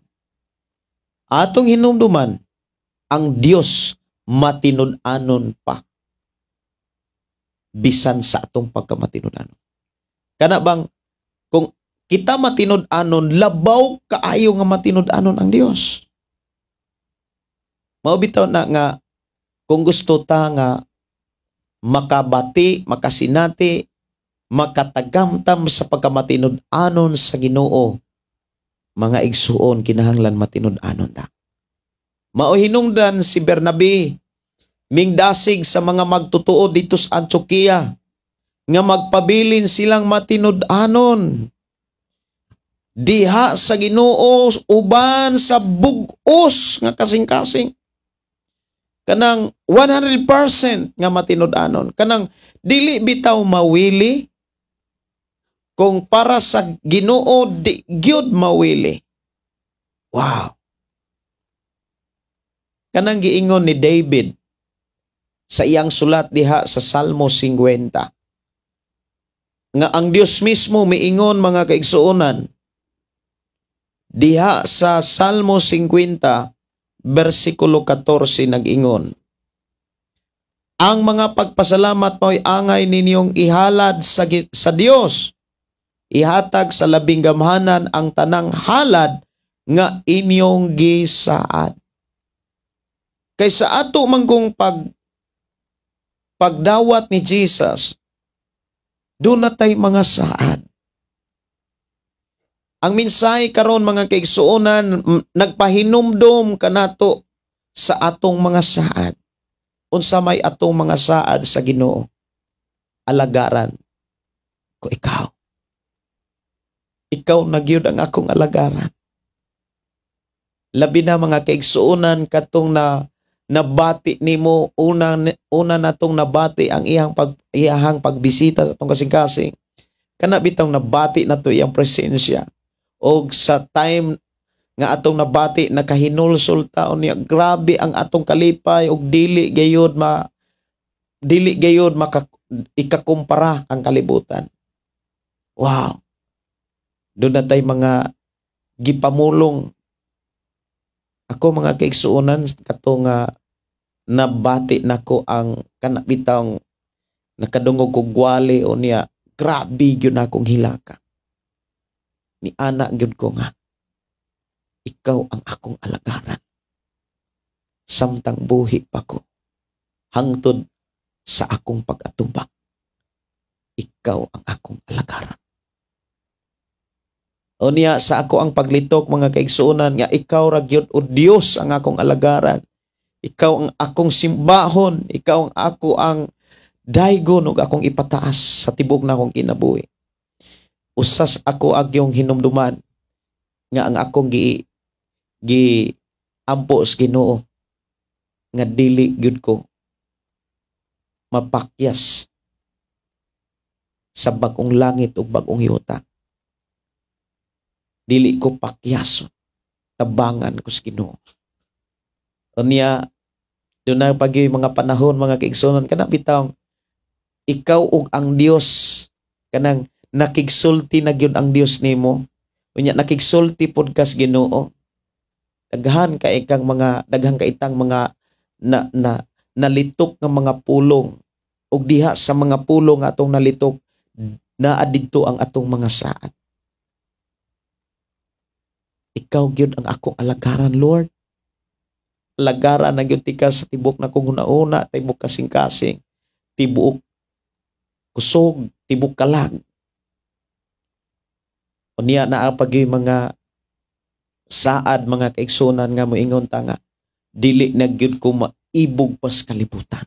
atong hinumduman ang Dios matinud-anon pa bisan sa atong pagkamatinud-anon. Kana bang kung kita matinud-anon, labaw kaayo nga matinud-anon ang Dios. Mao bitaw na nga kung gusto ta nga makabati, makasinati, makatagamtam sa pagkamatinud-anon sa Ginoo, mga igsuon, kinahanglan matinud-anon ta. Mao hinungdan si Bernabe mingdasig sa mga magtutuo dito sa Antioquia nga magpabilin silang matinud-anon diha sa Ginoo uban sa bug-os nga kasing-kasing. Kanang 100% nga matinud-anon. Kanang dili bitaw mawili, kung para sa Ginoo di gyud mawili. Wow. Kanang giingon ni David sa iyang sulat diha sa Salmo 50 nga ang Dios mismo miingon, mga kaigsuonan, diha sa Salmo 50 bersikulo 14, nag-ingon, "Ang mga pagpasalamat mo'y angay ninyong ihalad sa Dios. Ihatag sa labing gamhanan ang tanang halad nga inyong gisaad. Kay sa ato manggong pagdawat ni Jesus, doon na tay mga saad. Ang mensahe karon, mga kaigsuonan, nagpahinumdom kanato sa atong mga saad. Unsa may atong mga saad sa Ginoo? Alagaran ko ikaw. Ikaw na gyud ang akong alagaran. Labi na, mga kaigsuonan, katong na nabati nimo una una natong nabati ang iyahang pagbisita sa atong kasing-kasing, kana bitong nabati nato iyang presensya og sa time nga atong nabati, nakahinulsol ta niya, grabe ang atong kalipay og dili gayud maka ikakumpara ang kalibutan. Wow, doon na tay mga gipamulong. Ako, mga kaigsuonan, kato nga nabati nako ang kana bitang nakadungog kog gwali o niya, grabe gyud akong hilaka. Ni ana gyud ko nga ikaw ang akong alagaran samtang buhi pa ko hangtod sa akong pag-atubang. Ikaw ang akong alagaran. O niya sa ako ang paglitok, mga kaigsuonan, nga ikaw ra gyud, o Dios, ang akong alagaran. Ikaw ang akong simbahon, ikaw ang ako ang daygon ug akong ipataas sa tibok na akong kinabuhi. Usas ako agyong hinumduman nga ang akong gi gi ampo sa Ginoo nga dili gyud ko mapakyas sa bag-ong langit ug bag-ong yuta. Dili ko pakyason, tabangan ko sa Ginoo. Unya doon na pag mga panahon, mga kaigsuonan, kana bitawng ikaw ug ang Dios, kanang nakigsulti na gyud ang Dios nimo, unya nakigsulti pod kas Ginoo, daghan ka ikang mga daghan ka itang mga na, na nalitok nga mga pulong, ug diha sa mga pulong atong nalitok, naa didto ang atong mga saad. Ikaw gyud ang akong alagaran, Lord. Alagaran na gyud tika sa tibok na kong huna-huna, tibok kasing-kasing, tibuok kusog, tibok kalag. Unya naa pa gyud mga saad, mga kaigsunan, nga moingon ta nga dili na gyud ko maibog pas kalibutan.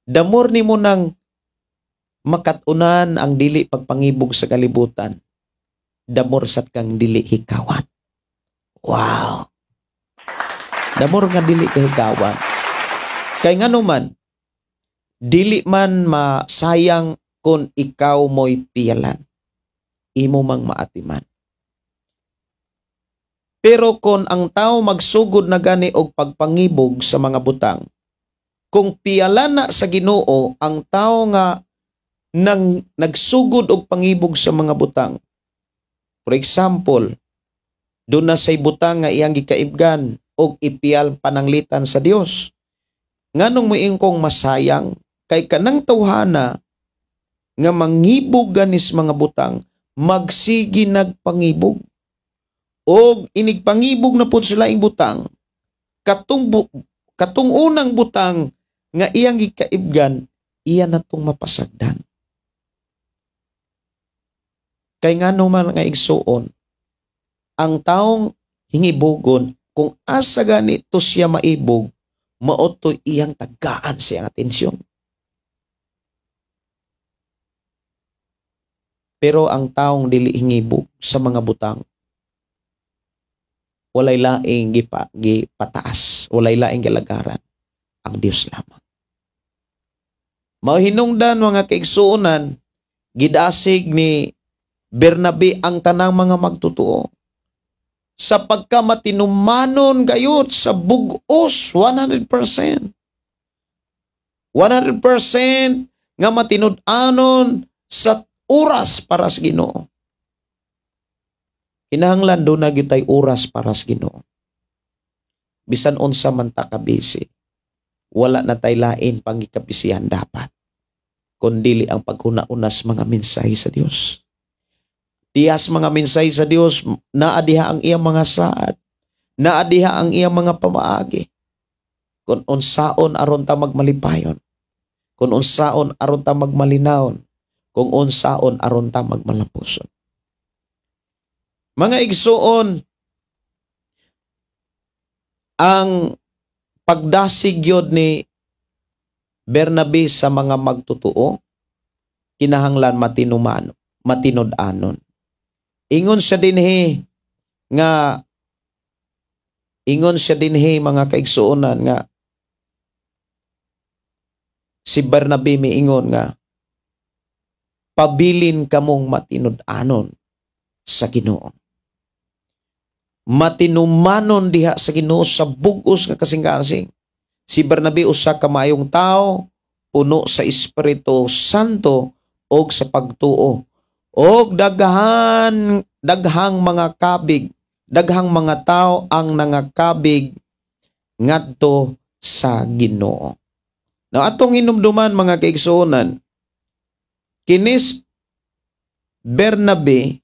The more nimo nang makat-unan ang dili pagpangibog sa kalibutan, the more sad kang dili hikawan. Wow. The more nga dili ka hikawan. Kay ngano man, dili man masayang kung ikaw mo'y piyalan. Imo mang maatiman. Pero kung ang tao magsugod na gani og pagpangibog sa mga butang, kung piyalan na sa Ginoo ang tao nga nang nagsugod og pangibog sa mga butang. For example, doon na say butang nga iyang gikaibgan og ipiyal pananglitan sa Dios. Nganong moingon kong masayang? Kay kanang tawhana nga mangibog ganis mga butang, magsigi nagpangibog. Og inigpangibog na pud sila ing butang, katong unang butang nga iyang gikaibgan, iya na tong mapasagdan. Kay ngano man nga igsuon, ang taong hingibugon, kung asa ganito siya maibog, mao to iyang tagaan siyang atensyon. Pero ang taong dili hingibog sa mga butang, walay laing gipataas, walay laing galagaran, ang Dios lamang. Mahinungdan, mga kaigsuonan, gidasig ni Bernabe ang tanang mga magtotoo sa pagkamatinumanon gayot sa bugos 100%. 100% nga matinud-anon sa oras para sa Ginoo. Kinahanglan do na gyud tay oras para sa Ginoo. Bisan unsa man ta ka busy, wala na tay lain pangikabisihan dapat kundili ang paghuna-una sa mga mensahe sa Dios. Diha sa mga mensahe sa Dios, naa diha ang iyang mga saad. Naa diha ang iyang mga pamaagi. Kung unsaon aron ta magmalipayon. Kung unsaon aron ta magmalinawon. Kung unsaon aron ta magmalampuson. Mga igsuon, ang pagdasig gyud ni Bernabe sa mga magtotoo kinahanglan matinuman, matinud-anon. Ingon siya dinhi, mga kaigsuonan, nga si Bernabe miingon nga pabilin kamong matinud-anon sa Ginoo. Matinumanon diha sa Ginoo sa bug-os nga kasing-kasing. Si Bernabe usa ka maayong tao, puno sa Espiritu Santo og sa pagtuo. Og daghang mga kabig, daghang mga tao ang nangakabig ngadto sa Ginoo. Now, atong hinumduman, mga kaigsuonan, kinis Bernabe,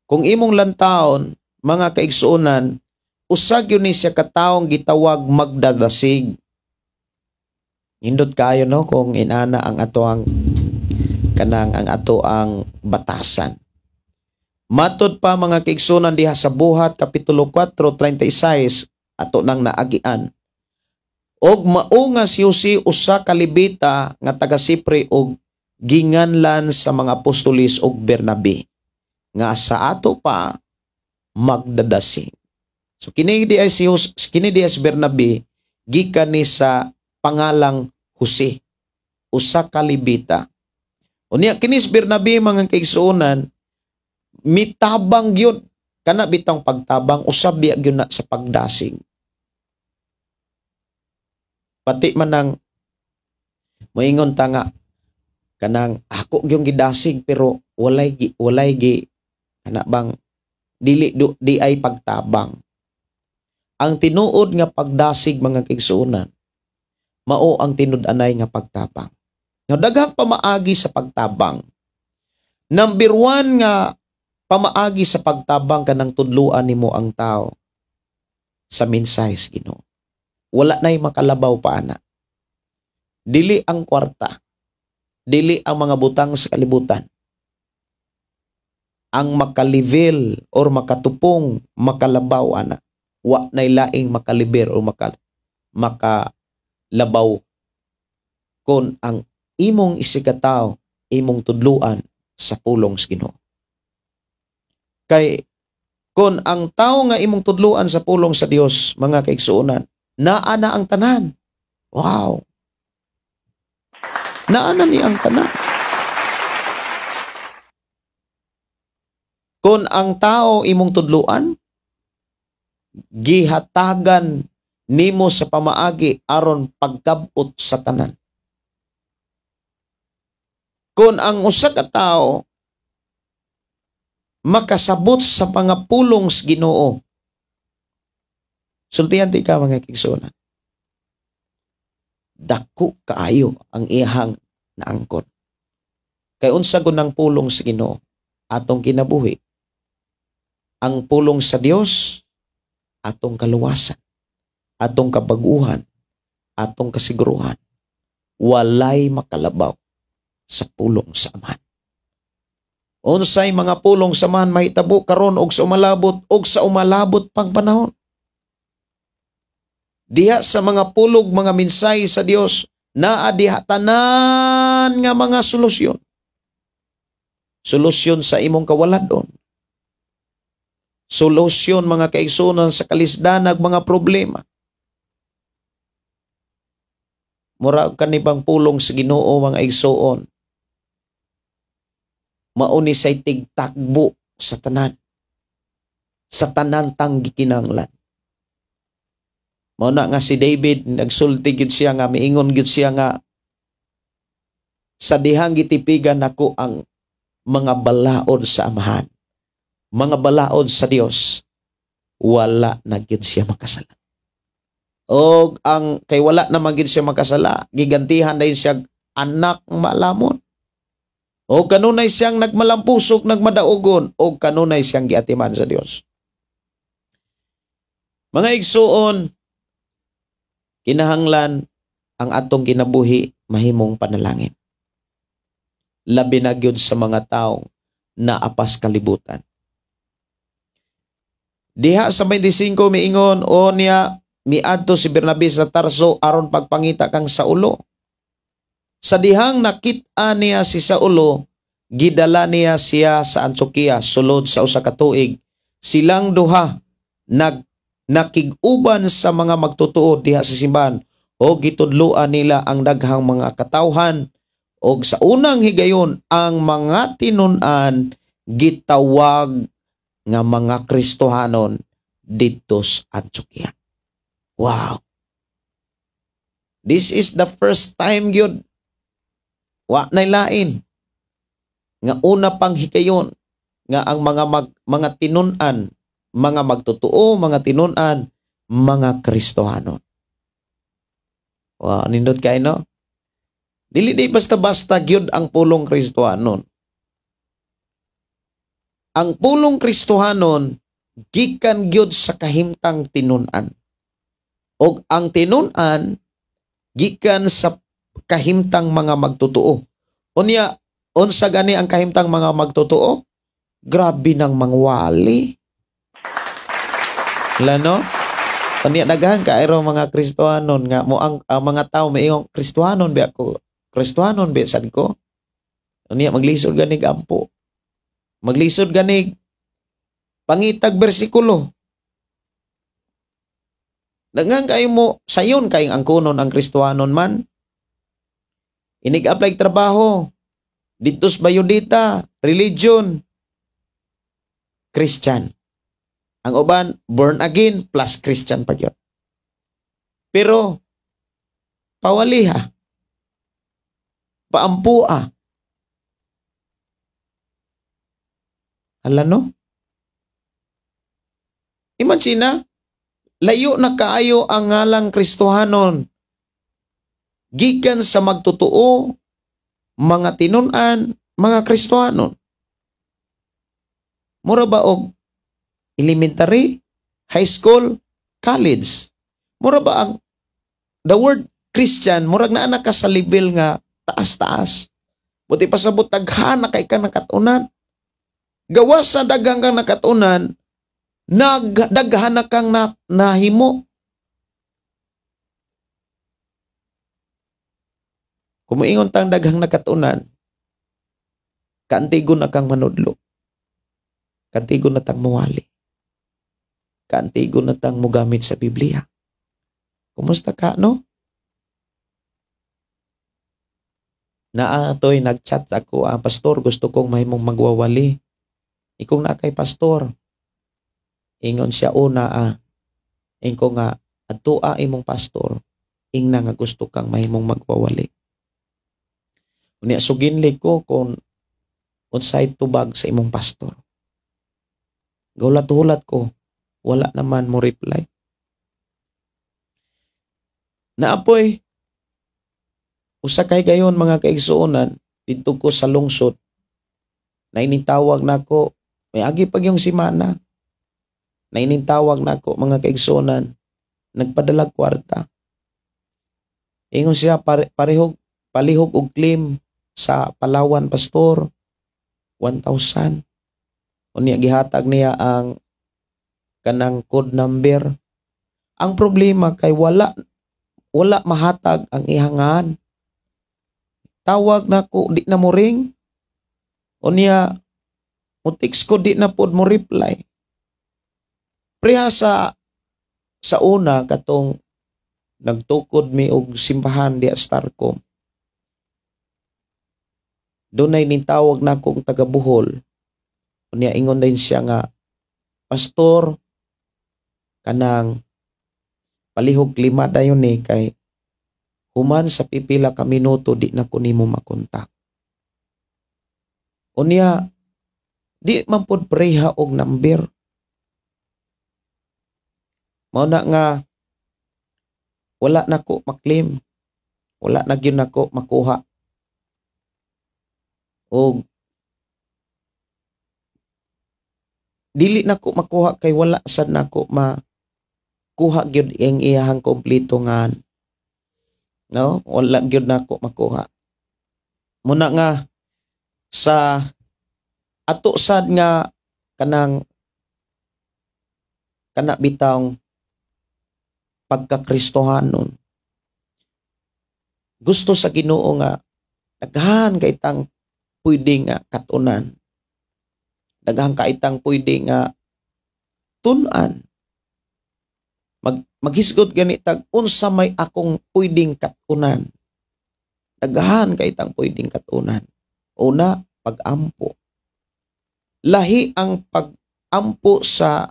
kung imong lantawon, mga kaigsuonan, usa gyud ni siya katawong gitawag magdadasig. Nindot kayo, no, kung inana ang ato ang kanang ang ato ang batasan. Matod pa, mga kaigsuonan, diha sa Buhat kapitulo 4:36 ato nang naagian. Og mao nga si Jose, usa ka Lebita nga taga Sipre og ginganlan sa mga apostolis og Bernabe nga sa ato pa magdadasig. So kini di ay si Bernabe gikan ni sa pangalang Jose, usa ka Lebita. Unya kini si Bernabe, mga kaigsuonan, mitabang gyud. Kana bitang pagtabang, usab biya gyud na sa pagdasig. Pati man ang moingon ta nga kanang ako gyung gidasig, pero walay gi kana bang dili do, di ay pagtabang. Ang tinuod nga pagdasig, mga kaigsuonan, mao ang tinud-anay nga pagtabang. Nga daghang pamaagi sa pagtabang. Number one nga pamaagi sa pagtabang, kanang tudluan nimo ang tao sa mensahe sa Ginoo. Wala na'y makalabaw pa ana. Dili ang kwarta. Dili ang mga butang sa kalibutan ang makalevel or makatupong, makalabaw ana. Wa na'y laing makaliber o makalabaw kon ang imong isigkatawo imong tudluan sa pulong sa Ginoo. Kay kon ang tao nga imong tudluan sa pulong sa Dios, mga kaigsuonan, naa na ang tanan. Wow. Naa na ni ang tanan. Kon ang tao imong tudluan, gihatagan nimo sa pamaagi aron pagkabot sa tanan. Kon ang usa ka tawo makasabot sa mga pulong sa Ginoo, sultihan ti ka, mga kaigsuonan, dako kaayo ang iyahang naangkon. Kay unsa gun ang pulong sa Ginoo? Atong kinabuhi. Ang pulong sa Dios, atong kaluwasan, atong kabaguhan, atong kasiguruhan. Walay makalabaw sa pulong sa Amahan. Unsay mga pulong sa Amahan mahitabo karon og sa umalabot og sa umalabot pang panahon. Diha sa mga pulog, mga mensahe sa Dios, naa diha tanan nga mga solusyon. Solusyon sa imong kawaladon. Solusyon, mga kaigsuonan, sa kalisdanag mga problema. Mura kanibang pulong sa Ginoo, mga igsuon, mao ni say tigtakbo sa tanan. Sa tanan tang gikinanglan. Mao na nga si David nagsulti gyud siya nga miingon gyud siya nga sa dihang gitipigan nako ang mga balaod sa Amahan, mga balaod sa Dios, wala na gyud siya makasala. Og ang kay wala na man gyud siya makasala, gigantihan dayon siya anak maalamon. O kanunay siyang nagmalampusok, nagmadaugon, o kanunay siyang giatiman sa Dios. Mga igsuon, kinahanglan ang atong kinabuhi mahimong panalangin. Labi na gyud sa mga taong naapas kalibutan. Diha sa 25 miingon, o niya miadto si Bernabe sa Tarso aron pagpangita kang Saulo. Sa dihang nakit-a niya si Saulo, gidala niya siya sa Antioquia sulod sa usa ka tuig. Silang duha nakig-uban sa mga magtotoo diha sa simbahan o gitudloan nila ang daghang mga katawhan, og sa unang higayon ang mga tinun-an gitawag nga mga Kristohanon didto sa Antioquia. Wow. This is the first time gyud, wa nay lain, nga una pang higayon nga ang mga tinun-an, mga magtotoo, mga tinun-an, mga Kristohanon. Wow, nindot kay, no? Dili di basta-basta gyud ang pulong Kristohanon. Ang pulong Kristohanon gikan gyud sa kahimtang tinun-an. Og ang tinun-an gikan sa kahimtang mga magtotoo. Unya, unsa gani ang kahimtang mga magtotoo? Grabe nang mangwali. Lano? Unya daghan kairo mga Kristohanon nga mo ang mga tao maingong Kristohanon bi ako. Kristohanon bi sad ko. Unya maglisod ganig ampo. Maglisod ganig pangitag bersikulo. Daghan kayo mo sayon kayong angkonon ang Kristohanon man. Inig-apply trabaho dito sa biodata, religion, Christian. Ang uban, born again plus Christian pa gyud. Pero pawaliha, paampua. Hala, no? Imagine na, layo na kaayo ang ngalang Kristohanon. Gikan sa magtotoo, mga tinun-an, mga Kristohanon. Mura ba og elementary, high school, college? Mura ba ang the word Christian, murag naa na ka sa level nga taas-taas. Buti pasabot daghan na kay ka nakatunan. Gawas sa daghang kang nakatunan, nagdaghan na kang nahimo. Kung moingon tang daghang nakatunan, kaantigon na kang manudlo. Kaantigon na tang muwali. Kaantigon na tang mugamit sa Biblia. Kumusta ka, no? Naatoy, nagchat ako, pastor, gusto kong mahimong magwawali. Ikong na kay pastor. Ingon siya, una, Ingko nga, adtoa imong pastor. Ingna nga gusto kang mahimong magwawali. Unya, suginli ko kung unsay tubag sa imong pastor. Gulat-hulat ko, wala naman mo reply. Naapoy, usa kay gayon mga kaigsuonan, didto ko sa lungsod, na initawag nako, may agi pag yung simana, na initawag nako mga kaigsuonan, nagpadala kwarta. Ingon siya, parehog, palihog og claim sa Palawan, pastor, 1,000. Unya gihatag niya ang kanang code number. Ang problema kay wala mahatag ang ihangan. Tawag nako, di na mo ring. Unya mo text ko, di na pod mo reply. Preha sa una katong nagtukod mi og simbahan diha sa Starcom. Dunay nitawag na akong taga Bohol. Unya ingon din siya nga, pastor, kanang palihog lima dayon ni kay human sa pipila ka minuto di na ko nimo makontak. Unya di man pod preha og number. Mao na nga wala na ko maklaim. Wala na gyud nako makuha. Og dili nako makuha kay wala sad nako makuha gyud ang iyahang kompleto nga, no, wala gyud nako makuha. Muna nga sa ato sad nga kanang kana bitawng pagkakristohanon, gusto sa Ginoo nga daghan kay tang pwede nga katunan, daghan kay tang pwede nga tun-an. Maghisgot gani tag unsa may akong pwedeng katunan. Daghan kay tang pwedeng katunan. Una, pag-ampo. Lahi ang pag-ampo sa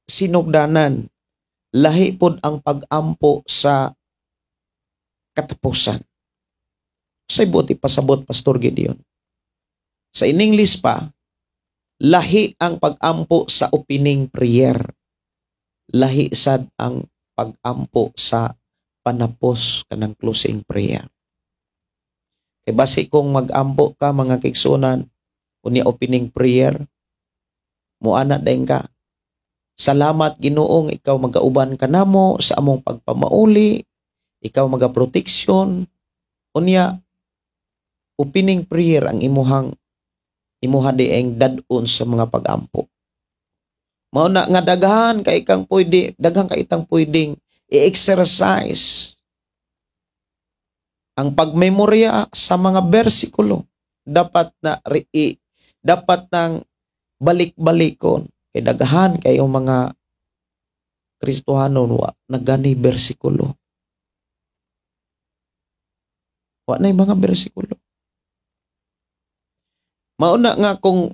sinugdanan. Lahi pod ang pag-ampo sa katapusan. Say buti pasabot, Pastor Gideon. Sa in English pa, lahi ang pag-ampo sa opening prayer. Lahi sad ang pag-ampo sa panapos kanang closing prayer. Kay basi kung mag-ampo ka, mga kaigsuonan, unya opening prayer, muana dayon ka. Salamat Ginoong ikaw magauban kanamo sa among pagpamauli, ikaw magaproteksyon. Unya opening prayer ang imuhang imuha dieng dad-on sa mga pag-ampo. Mao na nga daghan kay kang pwede, daghan kay itang pwedeng i-exercise ang pagmemorya sa mga bersikulo. Dapat na dapat nang balik-balikon kay daghan kayo mga Kristohanon wa nagani bersikulo. Wa na mga bersikulo. Mauna nga kung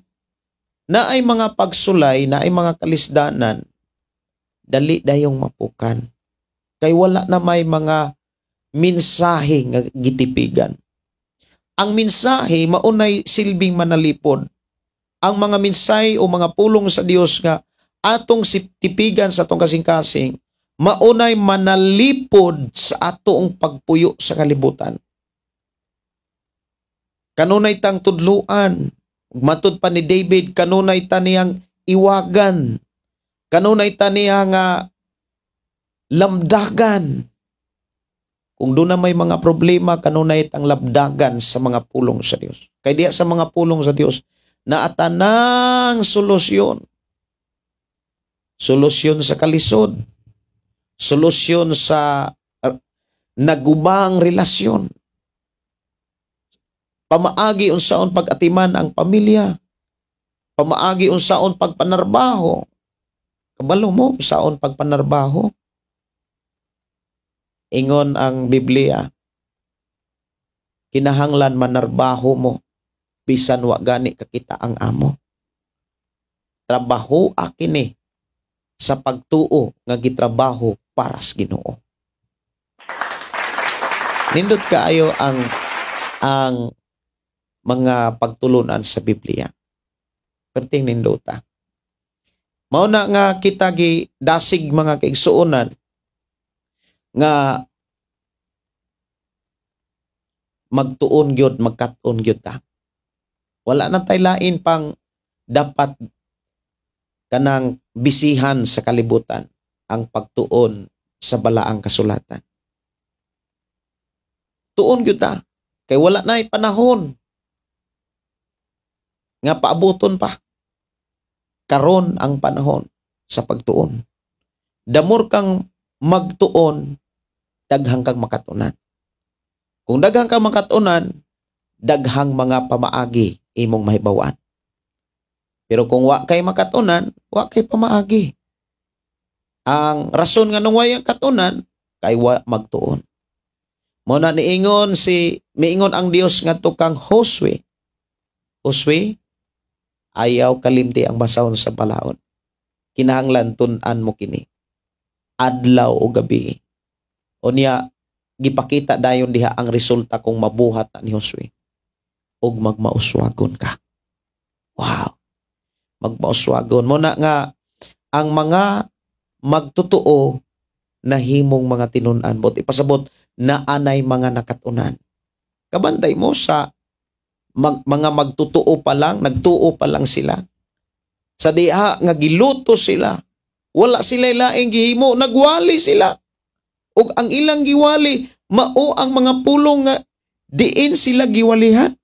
naay mga pagsulay, naay mga kalisdanan, dali dayong mapukan. Kay wala na may mga mensahe nga gitipigan. Ang mensahe maunay silbing manalipod. Ang mga mensahe o mga pulong sa Dios nga atong tipigan sa atong kasing-kasing, maunay manalipod sa atong pagpuyo sa kalibutan. Kanunay tang tudluan, matud pa ni David, kanunay ta niyang iwagan, kanunay ta niya nga lamdagan. Kung doon na may mga problema, kanunay tang labdagan sa mga pulong sa Dios. Kay diya sa mga pulong sa Dios, naatanang solusyon. Solusyon sa kalisod. Solusyon sa nagubang relasyon. Pamaagi unsaon pag-atiman ang pamilya. Pamaagi unsaon pagpanarbaho. Kabalo mo unsaon pagpanarbaho. Ingon ang Biblia, kinahanglan manarbaho mo bisan wa gani kakita ang amo. Trabaho akini sa pagtuo nga gitrabaho para sa Ginoo. Nindot kaayo ang mga pagtulunan sa Biblia. Perting nindota. Mao na nga kita gi dasig, mga kaigsuonan, nga magtuon gyud, magkat-on gyud ta. Wala na tay lain pang dapat kanang bisihan sa kalibutan ang pagtuon sa balaang kasulatan. Tuon gyud ta kay wala na panahon nga paabuton pa. Karon ang panahon sa pagtuon. Damor kang magtuon, daghang kang makatunan. Kung daghang kang makatunan, daghang mga pamaagi imong mahibaw-an. Pero kung wa kay makatunan, wa kay pamaagi. Ang rason nga nung way katunan, kay wa magtuon. Mo na niingon si miingon ang Dios ngadto kang Josue. Josue, ayaw kalimti ang basahon sa balaod. Kinahanglan tun-an mo kini adlaw o gabi. Unya gipakita dayon diha ang resulta kung mabuhat na ni Josue. Og magmauswagon ka. Wow. Magmauswagon. Mo na nga ang mga magtotoo nahimong mga tinun-an. But ipasabot na anay mga nakatunan. Kabantay mo sa mga magtutuo pa lang, nagtuo pa lang sila. Sa diha nga giluto sila, wala sila laing gihimo, nagwali sila. Ug ang ilang giwali, mao ang mga pulong nga diin sila giwalihan.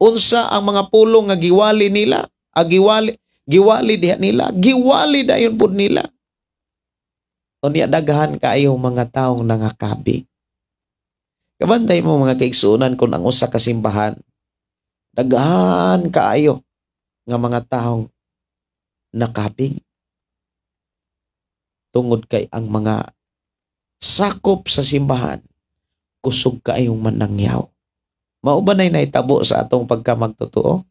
Unsa ang mga pulong nga giwali nila? Ah, giwali, giwali diha nila, giwali dayon pud nila. Unya daghan kaayo mga taong nangakabig. Kabantay mo, mga kaigsuonan, kung ang usa ka simbahan, daghan kaayo nga mga taong nakabig. Tungod kay ang mga sakop sa simbahan, kusog kaayong manangyaw. Mao ba na'y nahitabo sa atong pagkamagtotoo?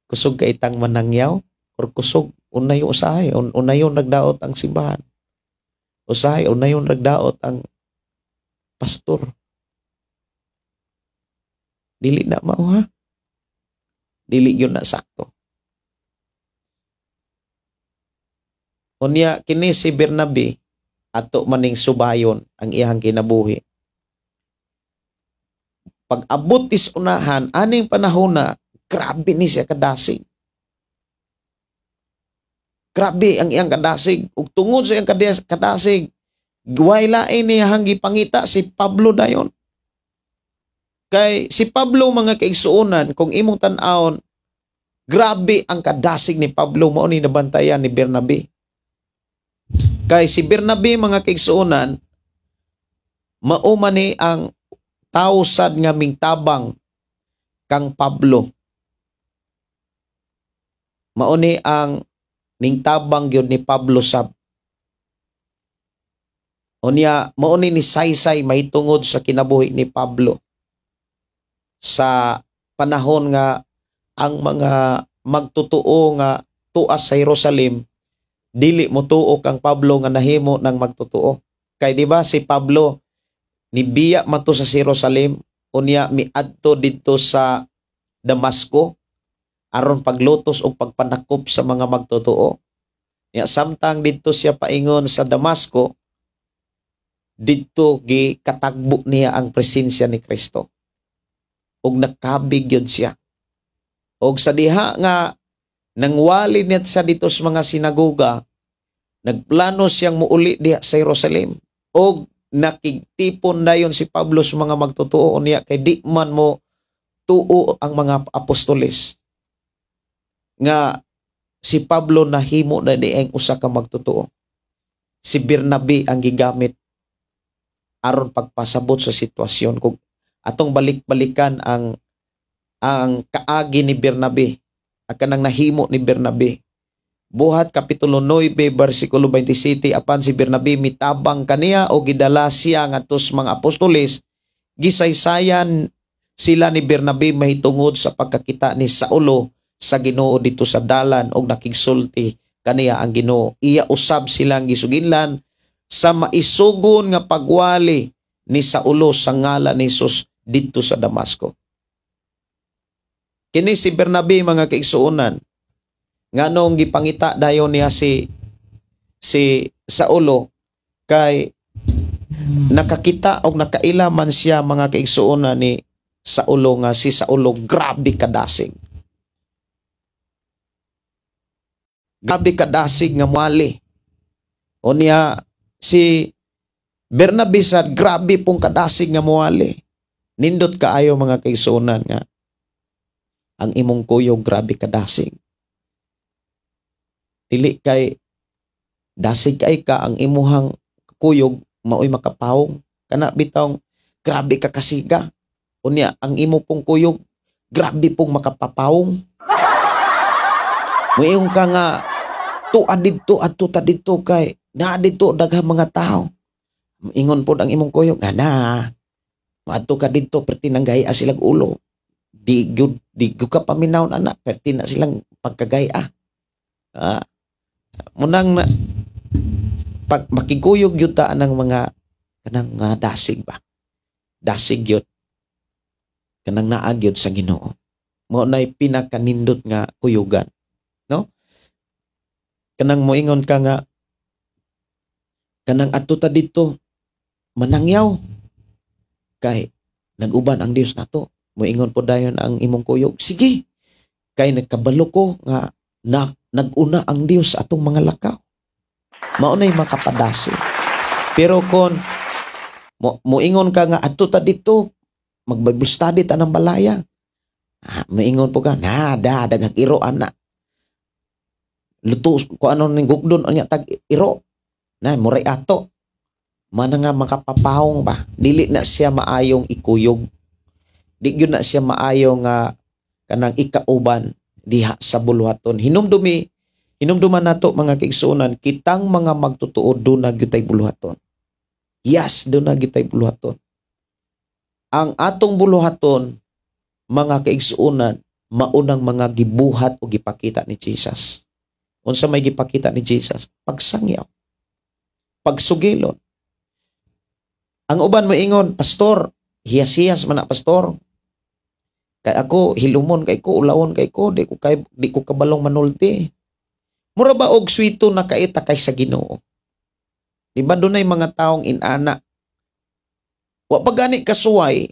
Kusog kay itang manangyaw or kusog unay usahay, unayon nagdaot ang simbahan. Usahay unayon nagdaot ang pastor. Dili na mao, ha. Dili yun na sakto. Unya kini si Bernabe, ato maning subayon ang iyang kinabuhi. Pag abot is unahan aning panahon na grabe ni siya kadasig. Grabe ang iyang kadasig. Ug tungod sa iyang kadasig, way lain niya gipangita si Pablo dayon. Kay si Pablo, mga kaigsuonan, kung imong tan-awon, grabe ang kadasig ni Pablo, mao ni nabantayan ni Bernabe. Kay si Bernabe, mga kaigsuonan, mao man ni ang tawo sad nga mingtabang kang Pablo. Mao ni ang ningtabang gyud ni Pablo sab. Unya mao ni saysay mahitungod sa kinabuhi ni Pablo sa panahon nga ang mga magtotoo nga tuas sa Jerusalem dili motuo kang Pablo nga nahimo ng magtotoo. Kay di ba si Pablo nibiya man to sa Jerusalem, unya miadto didto sa Damasco aron paglutos o pagpanakop sa mga magtotoo. Nya samtang didto siya paingon sa Damasco, didto gikatagbo niya ang presensya ni Kristo. Ug nakabig yun siya. Og sa diha nga nangwali niya siya dito sa mga sinagoga, nagplano siyang muuli diha sa Jerusalem. Og nakigtipon dayon si Pablo sa mga magtotoo niya kay di man mo tuo ang mga apostoles nga si Pablo nahimo na dieng usa ka magtotoo. Si Bernabe ang gigamit aron pagpasabot sa sitwasyon. Kung atong balik-balikan ang kaagi ni Bernabe, ang kanang nahimo ni Bernabe. Buhat Kapitulo 9, versikulo 27, apan si Bernabe mitabang kaniya o gidala siya ngadto sa mga apostoles, gisaysayan sila ni Bernabe mahitungod sa pagkakita ni Saulo sa Ginoo dito sa dalan og nakigsulti kaniya ang Ginoo. Iya usab silang gisuginlan sa maisugon nga pagwali ni Saulo sa ngalan ni Jesus didto sa Damasco. Kini si Bernabe, mga kaigsuonan, nganong gipangita dayon niya si Saulo, kay nakakita og nakaila man siya, mga kaigsuonan, ni Saulo nga si Saulo grabe kadasig. Grabe kadasig nga muali. O niya si Bernabe sad grabe pong kadasig nga muali. Nindot kaayo, mga kaigsuonan, nga ang imong kuyog grabe kadasig. Dili kay dasig kay ka ang imuhang kuyog maoy makapawong kana bitawng grabe ka kasiga. Unya ang imo pong kuyog grabe pong makapapawong. Muingon ka nga tuad didto adto ta didto kay naa didto daghang mga tao. Ingon pod ang imong kuyog nga na maadto ka didto perti nang gaya silang ulo. Di gyud ka paminaw ana, perti na silang pagkagaya. Munang na, pag makiguyog gyud ta anang mga kanang dasig ba. Dasig gyud. Kanang naa gyud sa Ginoo. Mao nay pinakanindot nga kuyugan, no? Kanang moingon ka nga kanang adto ta didto manangyaw kay nag-uban ang Dios nato. Moingon po dayon ang imong kuyog, sige, kay nagkabalo ko nga na, nag-una ang Dios sa atong mga lakaw. Mao nay makapadasi. Pero kon moingon ka nga adto ta dito, mag-Bible study ta ng balaya. Ah, moingon po ka, na da daghang iro ana. Luto ko ano ning gugdon unya tag iro. Na muray ato. Mana nga makapapahong ba? Dili na siya maayong ikuyog. Di gyud na siya maayo nga kanang ikauban diha sa buluhaton. Hinumduman nato mga kaigsuonan, kitang mga magtotoo duna gyud tay buluhaton. Yes, duna gyud tay buluhaton. Ang atong buluhaton mga kaigsuonan, maunang mga gibuhat o gipakita ni Jesus. Unsa may gipakita ni Jesus? Pagsangyaw, pagsugilon. Ang uban moingon, pastor, hiyas-hiyas man na pastor. Kay ako hilumon kay ko, ulawon kay ko, di ko kabalong manulti. Mura ba og swito na kaita kay sa Ginoo? Di ba dunay mga taong inana? Wa pa gani kasuway,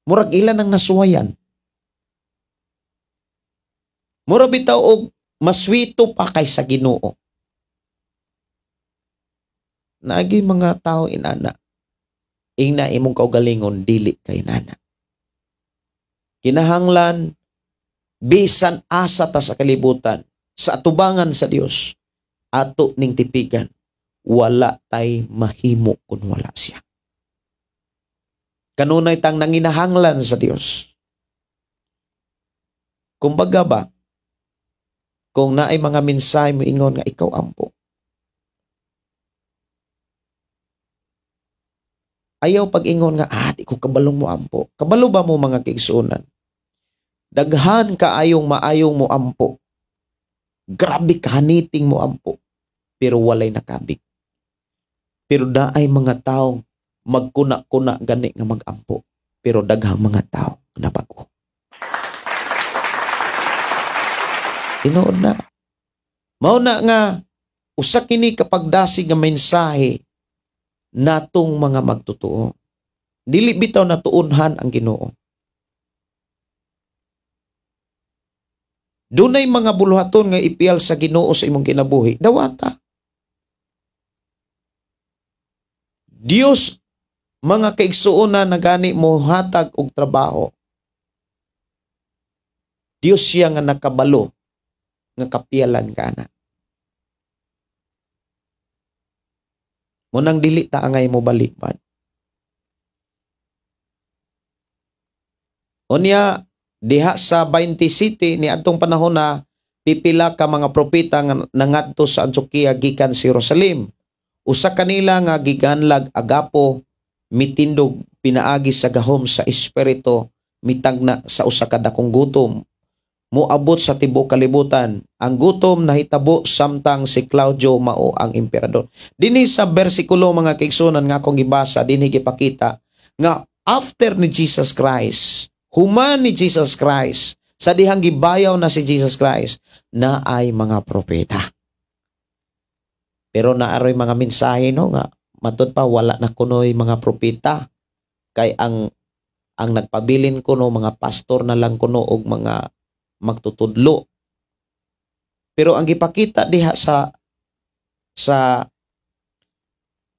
murag ilan ang nasuwayan. Mura bitaw og maswito pa kay sa Ginoo. Naagi mga tao inana. Ingna imong kaugalingon dili kay nana. Kinahanglan bisan asa ta sa kalibutan, sa atubangan sa Dios, ato ning tipigan, wala tay mahimo kun wala siya. Kanunay tang nanginahanglan sa Dios. Kumbaga ba, kung naay mga mensahe moingon nga ikaw ampo, ayaw pag-ingon nga, di ko kabalong mo ampo. Kabalo ba mo mga kaigsuonan? Daghan kaayong maayong mo ampo. Grabe kahaniting mo ampo. Pero walay nakabig. Pero naay mga taong magkuna-kuna gani nga magampo. Pero daghang mga tao nabago. Tinuod na. Mao na nga usa kini kapagdasig nga mensahe natong mga magtotoo. Dili bitaw natuunhan ang Ginoo. Dunay mga buluhaton nga ipiyal sa Ginoo sa imong kinabuhi, dawata. Dios mga kaigsuonan na gani mohatag og trabaho. Dios siya nga nakabalo nga kapiyalan ka na. Munang dili ta angay mo balikpan. Unya diha sa 20 City ni adtong panahon na pipila ka mga propeta nga nangadto sa Antioquia gikan sa Jerusalem. Usa kanila nga giganlag Agapo mitindog pinaagi sa gahom sa espiritu mitagna sa usa ka dakong gutom. Moabot sa tibuok kalibutan. Ang gutom nahitabo samtang si Claudio mao ang emperador. Dinhi sa bersikulo mga kaigsuonan nga akong gibasa, dinhi gipakita nga after ni Jesus Christ, human ni Jesus Christ, sa dihang gibayaw na si Jesus Christ, na ay mga propeta. Pero naaroy mga mensahe no nga matud pa wala na kunoy mga propeta, kay ang nagpabilin kuno mga pastor na lang kuno og mga magtutudlo. Pero ang gipakita diha sa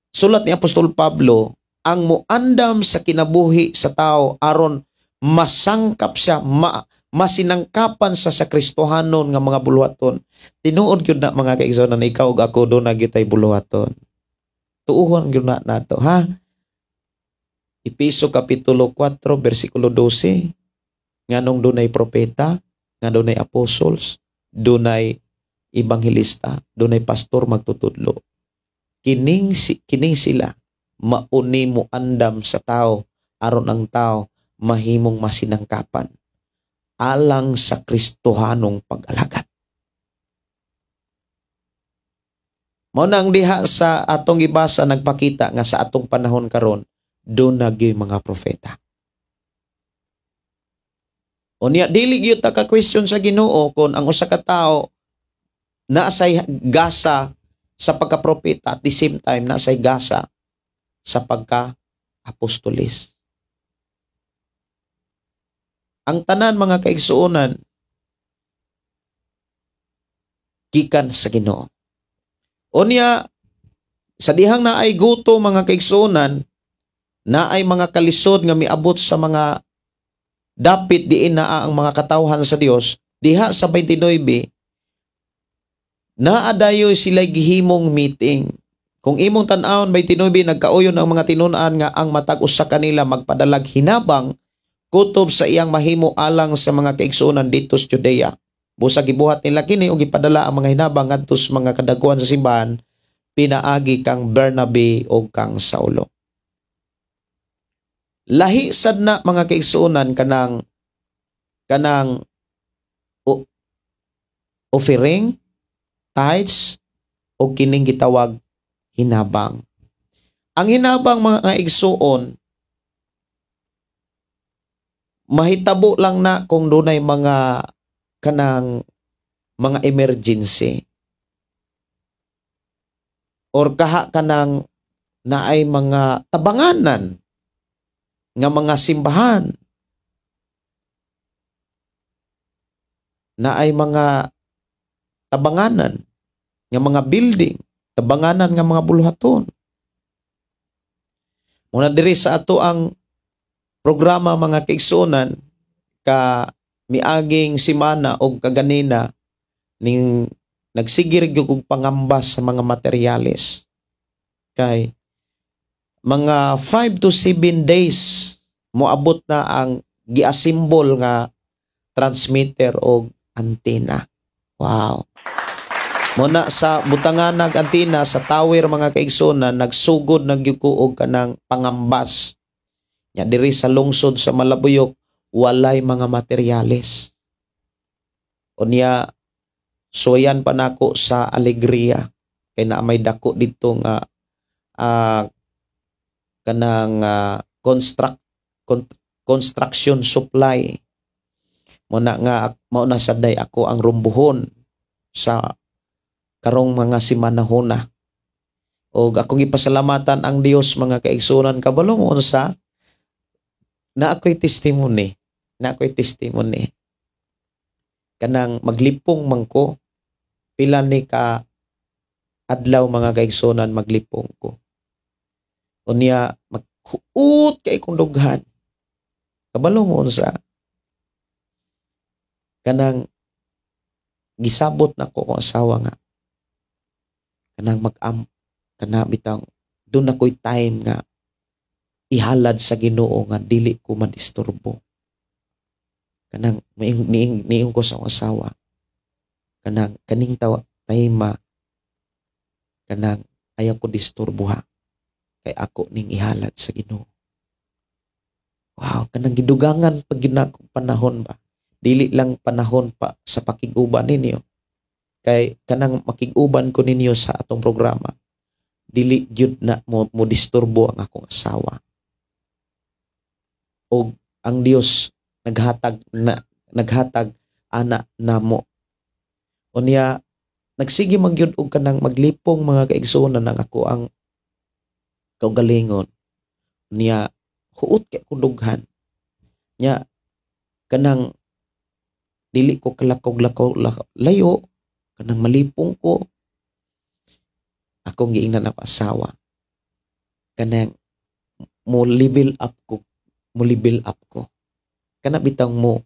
sulat ni Apostol Pablo, ang muandam sa kinabuhi sa tao aron masangkap siya, masinangkapan sa Kristohanon nga mga buluhaton. Tinuod gyud na mga kaigsuonan, ikaw ug ako do na gyud tay buluhaton. Tuuhon gyud na nato, ha? Epeso kapitulo 4 bersikulo 12, nganong dunay propeta, nga dunay apostles, dunay ebanghelista, dunay pastor magtutudlo. Kining sila mauni mo andam sa tao aron ang tao mahimong masinangkapan alang sa Kristohanong pag-alagad. Mao nang diha sa atong gibasa nagpakita nga sa atong panahon karon duna gyud mga propeta. Unya dili gyud ta ka question sa Ginoo kon ang usa ka tawo naasay gasa sa pagkapropeta at the same time naasay gasa sa pagka-apostolis. Ang tanan, mga kaigsuonan, gikan sa Ginoo. Unya sa dihang naay guto, mga kaigsuonan, naay mga kalisod nga miabot sa mga dapit diin naa ang mga katawhan sa Dios. Diha sa 29, naa dayoy sila gihimong meeting. Kung imong tan-awon 29, nagkauyon ang mga tinun-an nga ang matag usa kanila magpadalag hinabang kutob sa iyang mahimo alang sa mga kaigsuonan didto sa Judea. Busa gibuhat nila kini ug gipadala ang mga hinabang ngadto sa mga kadaguan sa simbahan pinaagi kang Bernabe o kang Saulo. Lahi sad na, mga kaigsuonan, kanang kanang offering, tithes o kining gitawag hinabang. Ang hinabang, mga igsuon, mahitabo lang na kung dunay mga kanang mga emergency or kaha kanang naay mga tabanganan nga mga simbahan, naay mga tabanganan nga mga building, tabanganan nga mga buluhaton. Muna diri sa ato ang programa, mga kaigsuonan, ka miaging simana og kaganina ning nagsigir gyud og pangambas sa mga materyales kay mga 5 to 7 days moabot na ang giasimbol nga transmitter og antenna. Wow. Muna sa butangan nag antenna sa tower, mga kaigsuonan, nagsugod na gyud ko og kanang pangambas. Nya diri sa lungsod sa Malabuyok walay mga materyales. Unya suwayan pa nako sa Alegria kay naa may dako didto nga kanang construction supply. Mo na nga mao na saday ako ang rumbuhon sa karong mga simanahona. Og akong gipasalamatan ang Dios, mga kaigsuonan, kabalo mo unsa na ako'y testimony, na ako'y testimony. Kanang maglipong man ko, pila ni ka adlaw, mga kaigsuonan, maglipong ko. Unya maghuot kay kong dughan. Kabalo mo unsa, kanang gisabot na ko kong asawa nga kanang mag-am kana bitaw doon ako'y time nga ihalad sa Ginoo nga dili ko madisturbo. Kanang niing ko sa akong asawa, kanang kaning tawa time kanang ayaw ko disturbo ha, kay ako ning ihalad sa Ginoo. Wow, kanang gidugangan pag ginakong panahon ba. Dili lang panahon pa sa pakig-uban ninyo. Kay kanang makig-uban ko ninyo sa atong programa, dili gyud na mo disturbo ang akong asawa. Og ang Dios naghatag ana namo. Unya nagsige man gyud og kanang maglipong, mga kaigsuonan, ang ako ang kaugalingon. Niya huot kay kong dughan. Nya kanang dili ko kalakaw-lakaw layo, kanang malipong ko. Akong giingnan ako asawa, kanang mo level up ko, mo level up ko. Kana bitaw mo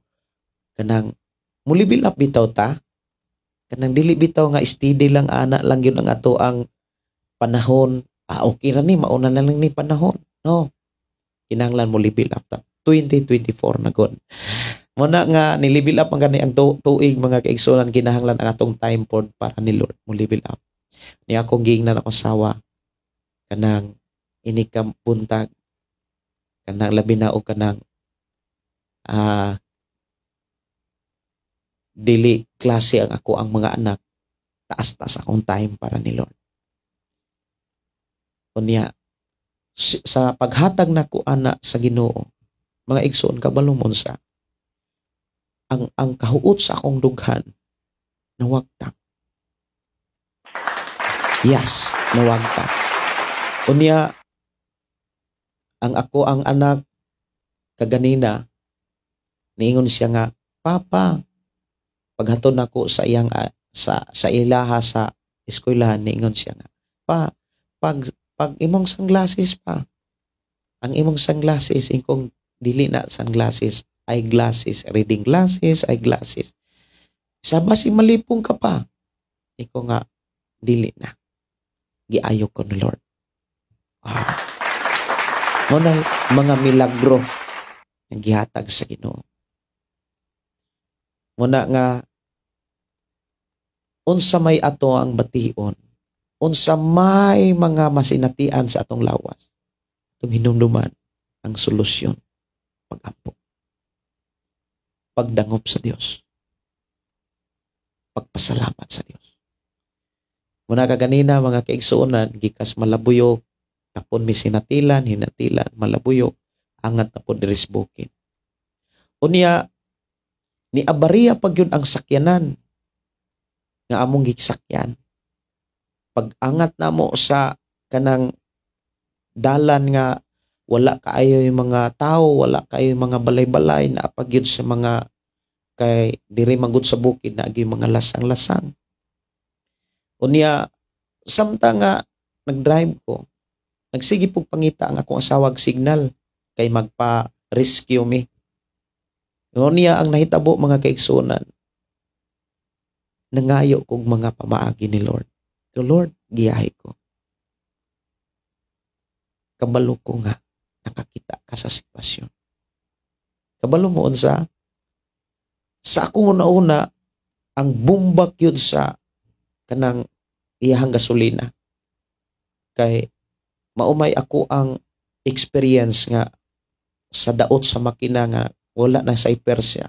kanang mo level up bitaw ta. Kanang dili bitaw nga steady lang ana lang yun ang ato ang panahon. Ah, okay ra ni, mauna na lang ni panahon. No. Kinahanglan mo level up ta. 2024 na gud. Muna nga ni level up ang gani ang tuig, mga kaigsuonan, kinahanglan ang atong time pod para ni Lord mo level up. Ni akong giingnan ako sawa kanang ini ka buntag, kanang labi na og kanang dili klase ang ako ang mga anak, taas-taas akong time para ni Lord. Unya sa paghatag nako ana sa Ginoo, mga igsoon, kabalo mo sa ang kahuot sa akong dughan nawagtang. Yes, nawagtang. Unya ang ako ang anak kaganina Niingon siya nga, "Papa," paghatod nako sa iyang sa ilaha sa eskwelahan, niingon siya nga, "Pa, pag pag imong sunglasses pa, ang imong sunglasses." Ingkong, "Dili na sunglasses, eyeglasses, reading glasses, eyeglasses." Sa basi malipong ka pa. Iko nga, "Dili na. Giayo ko ni Lord." Ah. Mao na mga milagro nga gihatag sa Ginoo. Muna nga unsa may ato ang bation, unsa may mga masinatian sa atong lawas, atong hinumduman ang solusyon, pagampo, pagdangop sa Dios, pagpasalamat sa Dios. Muna kaganina, mga kaigsuonan, gikas Malabuyok, tapon mi sinatilan, hinatilan, Malabuyok, angat na po diri sa bukid. Unya, ni abariya pag yun ang sakyanan nga among gisakyan. Pag angat namo sa kanang dalan nga wala kaayo yung mga tao, wala kaayo yung mga balay-balay na pagyud sa mga, kay diri magud sa bukid na yung mga lasang-lasang. Unya, samtang nga nag-drive ko, nagsige pug pangita ang akong asawag signal kay magpa-rescue mi. Unya, ang nahitabo, mga kaigsunan, nangayo kog mga pamaagi ni Lord. So, "Lord, giyahe ko. Kabalo ko nga nakakita ka sa sitwasyon." Kabalo mo unsa? Sa akong una-una, ang bumbak yun sa kanang iyahang gasolina. Kay maumay ako ang experience nga sa daot sa makina nga wala na sa ipersya.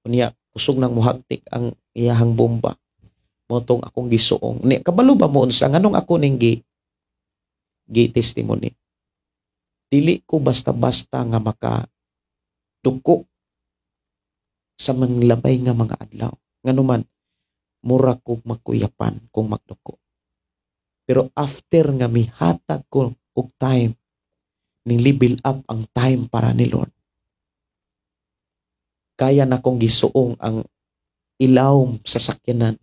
Unya, kusog nang muhagtik ang iyahang bomba. Mao tong akong gisuong. Ni, kabalo ba mo unsa nganong ako ning gi testimony? Dili ko basta-basta nga maka duko sa manglabay nga mga adlaw. Nganuman, mura kog makuyapan kung magduko. Pero after nga mihatag ko og time, ning level up ang time para ni Lord. Kaya na kong gisuong ang ilawom sa sakyanan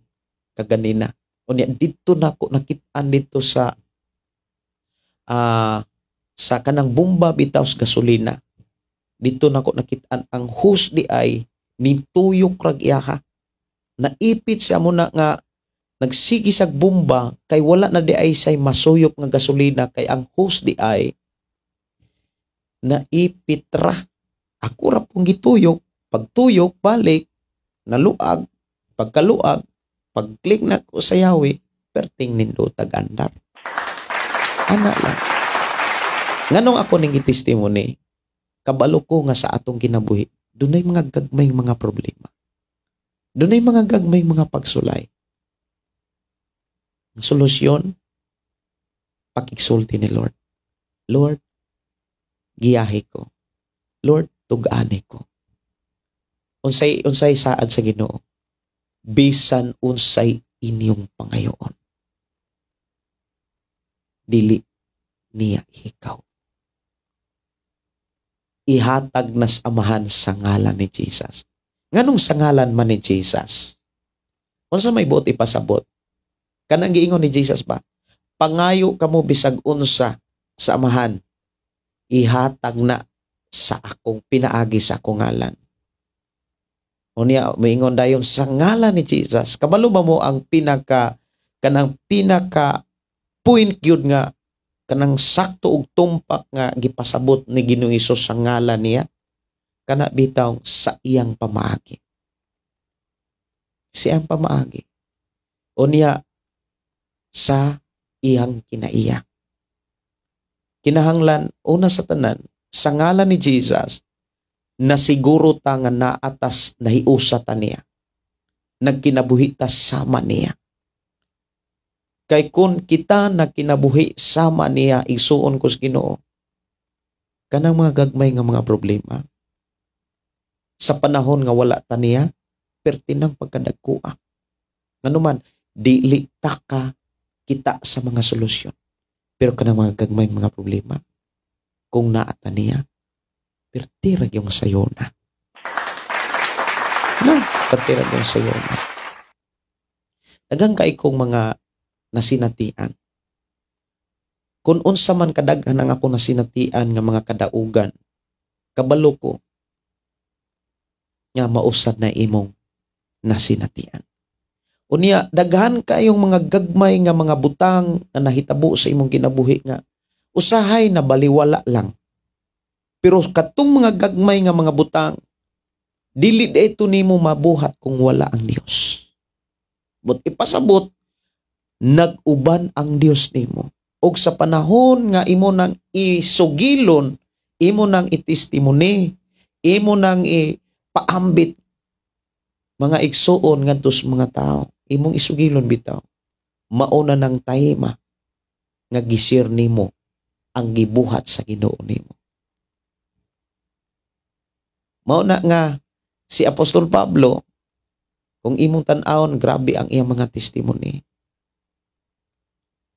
kaganina. Unya dito na ako nakit-an dito sa kanang bomba bitaw sa gasolina. Dito na ako nakit-an ang hose di ay nituyok rag iyaha. Naipit siya muna nga nagsige sag bomba kay wala na di ay say masuyop nga gasolina kay ang hose di ay naipit ra. Ako ra pong gituyok, pagtuyok balik naluag, pagkaluag, pag-click na ko sa yawi, perting nindotag andar. Ana lang. Nganong ako ning testimony, kabalo ko nga sa atong kinabuhi, dunay mga gagmay mga problema. Dunay mga gagmay mga pagsulay. Ang solusyon, pakigsulti ni Lord. "Lord, giyahe ko. Lord, tug-ani ko." Unsay saad sa Ginoo? "Bisan unsay inyong pangayoon, dili niya hikaw. Ihatag nas Amahan sa ngalan ni Jesus." Nganong sa ngalan man ni Jesus? Unsa may buot ipasabot? Kanang giingon ni Jesus ba? "Pangayo kamo bisag unsa sa Amahan, ihatag na sa akong pinaagi sa akong ngalan." Unya moingon dayon sa ngalan ni Jesus. Kabalo ba mo ang pinaka kanang pinaka point gyud nga kanang sakto og tumpak nga gipasabot ni Ginoong Hesus sa ngalan niya? Kana bitaw sa iyang pamaagi. Siyang pamaagi. Unya sa iyang kinaiya. Kinahanglan una sa tanan, sa ngalan ni Jesus na siguro ta nga naatas nahiusa ta niya. Nagkinabuhi ta sama niya. Kay kung kita nagkinabuhi sama niya, igsuon ko sa Ginoo, kanang mga gagmay nga mga problema, sa panahon nga wala ta niya, perti ng pagkadagkua. Nganuman, dili ta ka kita sa mga solusyon. Pero kanang mga gagmay mga problema, kung naa ta niya, perti ra gyung sayo na. No, pertira yung sayo na. Daghang kay kong mga nasinatian. Kung unsa man kadaghan ang ako nasinatian nga mga kadaugan, kabalo ko nga mausad na imong nasinatian. Unya, daghan kayong mga gagmay nga mga butang nga nahitabo sa imong kinabuhi nga usahay na baliwala lang. Pero katong mga gagmay nga mga butang, dili dito nimo mabuhat kung wala ang Dios. But ipasabot, nag-uban ang Dios nimo. Og sa panahon nga imo nang isugilon, imo nang itestimony, imo nang ipaambit mga igsuon ngadto sa mga tao, imong isugilon bitaw, mauna nang time nga gi-share nimo ang gibuhat sa Ginoo nimo. Mao na nga si Apostol Pablo, kung imong tan-awon, grabe ang iyang mga testimony.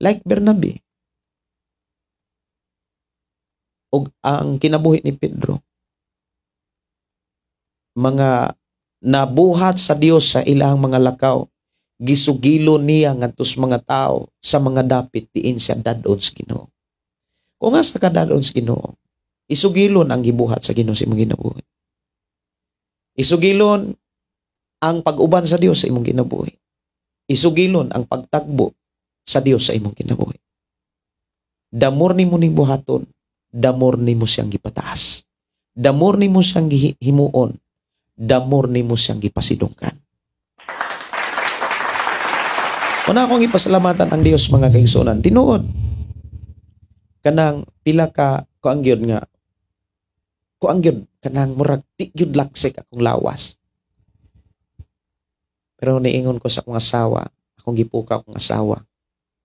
Like Bernabe og ang kinabuhi ni Pedro, mga nabuhat sa Dios sa ilang mga lakaw, gisugilo niya ngadto sa mga tao sa mga dapit diin siya dad-on sa Ginoo. Kung nga sa kadad-on sa Ginoo, isugilon ang gibuhat sa Ginoo sa imong kinabuhi. Isugilon ang pag-uban sa Dios sa imong kinabuhi. Isugilon ang pagtagbo sa Dios sa imong kinabuhi. The more nimo ning buhaton, the more nimo siyang gipataas. The more nimo siyang gihimuon, the more nimo siyang gipasidungkan. Una akong ipasalamatan ang Dios, mga kaigsuonan. Tinuod kanang pila ka kuang gyud nga kuang gyud kanang murag di gyud laksik akong lawas. Pero niingon ko sa akong asawa, akong gipukaw akong asawa.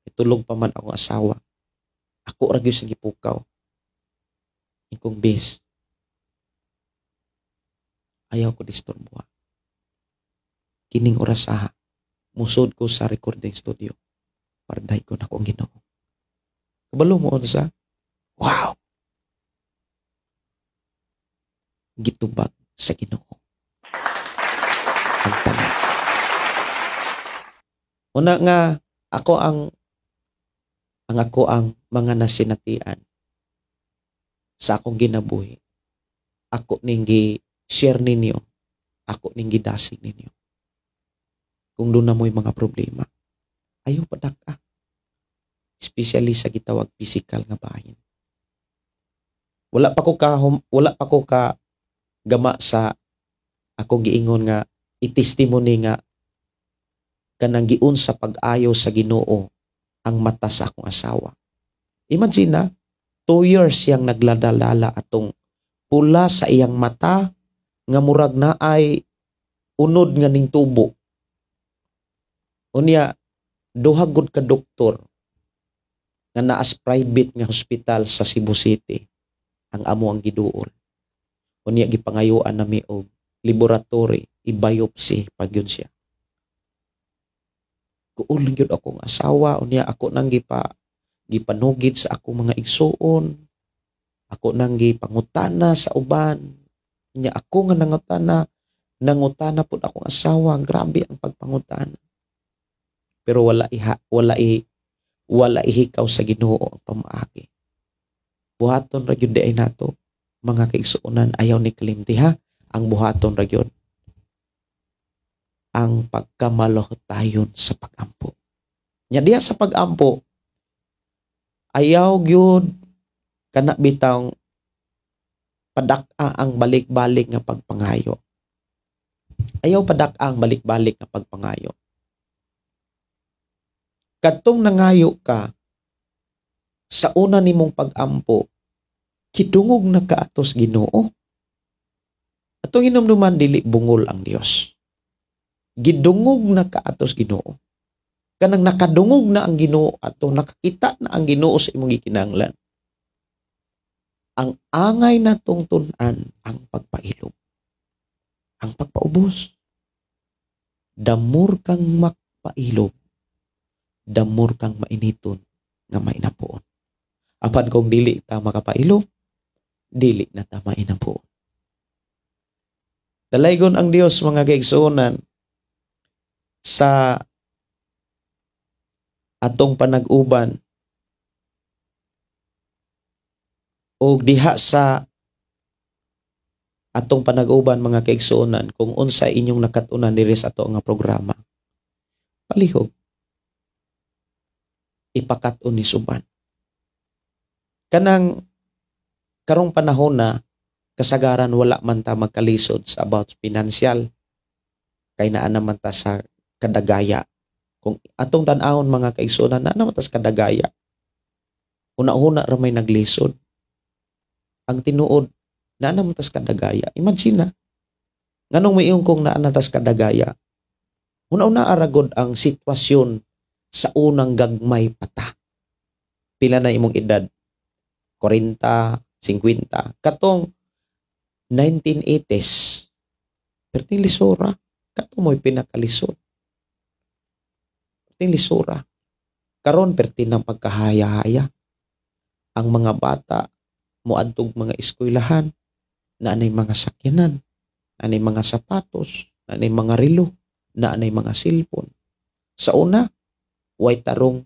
Itulog pa man akong asawa. Ako ra gyud siyang gipukaw. Ikong bis. Ayaw ko disturbo. Kining oras aha, musod ko sa recording studio. Parday ko na akong Ginoo. Kabalo mo unsa? Wow! Gitubag sa Ginoo ang tanan. Una nga ako ang mga nasinatian sa akong ginabuhi. Ako ning gi-share ninyo. Ako ning gidasig ninyo. Kung doon na mo'y mga problema, ayaw padak-a. Especially sa gitawag physical nga bahin. Wala pa ko ka gama sa akong giingon nga i-testimony nga kanang giun sa pag-ayo sa Ginoo ang mata sa akong asawa. Imagine na, 2 years siyang nagladalala atong pula sa iyang mata nga murag na ay unod nga ning tubo. Unya, duha gud ka doktor nga naas private nga hospital sa Cebu City ang amo ang giduol. Unya, gipangayuan nami og laboratory, i-biopsy pag yun siya. Kuul gyud akong asawa. Unya, ako nang gipanugid sa akong mga igsuon. Ako nang gipangutana sa uban. Unya, ako nga nangutana, nangutana pud akong asawa, grabe ang pagpangutana. Pero wala ihikaw sa Ginoo ang pamaagi. Buhaton ra gyud diay nato, mga kaigsuonan, ayaw ni kalimti ha, ang buhaton ra gyud ang pagkamalotayon sa pagampo. Nya diha sa pagampo, ayaw gyud kana bitang padak-a ang balik-balik nga pagpangayo. Ayaw padak-a ang balik-balik nga pagpangayo. Kadtong nangayo ka sa una nimong pagampo, kidungog na ka atos Ginoo. Atong hinumduman, dili bungol ang Dios. Gidungog na ka atos Ginoo. Kanang nakadungog na ang Ginoo ato, nakakita na ang Ginoo sa imong gikinahanglan. Ang angay na tun-an ang pagpailob. Ang pagpaubos. The more kang makpailob, the more kang mainiton nga mainapuon. Apan kung dili ta makapailob, dili na ta mainapuon. Dalaygon ang Dios, mga kaigsuonan, sa atong panag-uban o diha sa atong panag-uban, mga kaigsuonan, kung unsa inyong nakat-unan diri sa ato nga programa, palihog ipakat-on ni suban. Kanang karong panahon na kasagaran wala man ta magkalisod sa about financial, kay naa naman ta sa kadagaya. Kung atong tan-awon, mga kaigsuonan, naa naman ta sa kadagaya. Una-una ra may naglisod. Ang tinuod, naa naman ta sa kadagaya. Imagine na. Nganong moingon kong naa na ta sa kadagaya? Una-una aragod ang sitwasyon sa unang gagmay pata. Pila na imong edad? 40, 50. Katong 1980s. Perting lisura. Kato mo'y pinakalisod. Perting lisura. Karon perti ng pagkahaya-haya. Ang mga bata moadtog mga eskwelahan, naanay mga sakyanan, naanay mga sapatos, naanay mga relo, naanay mga cellphone. Sa una, walay tarong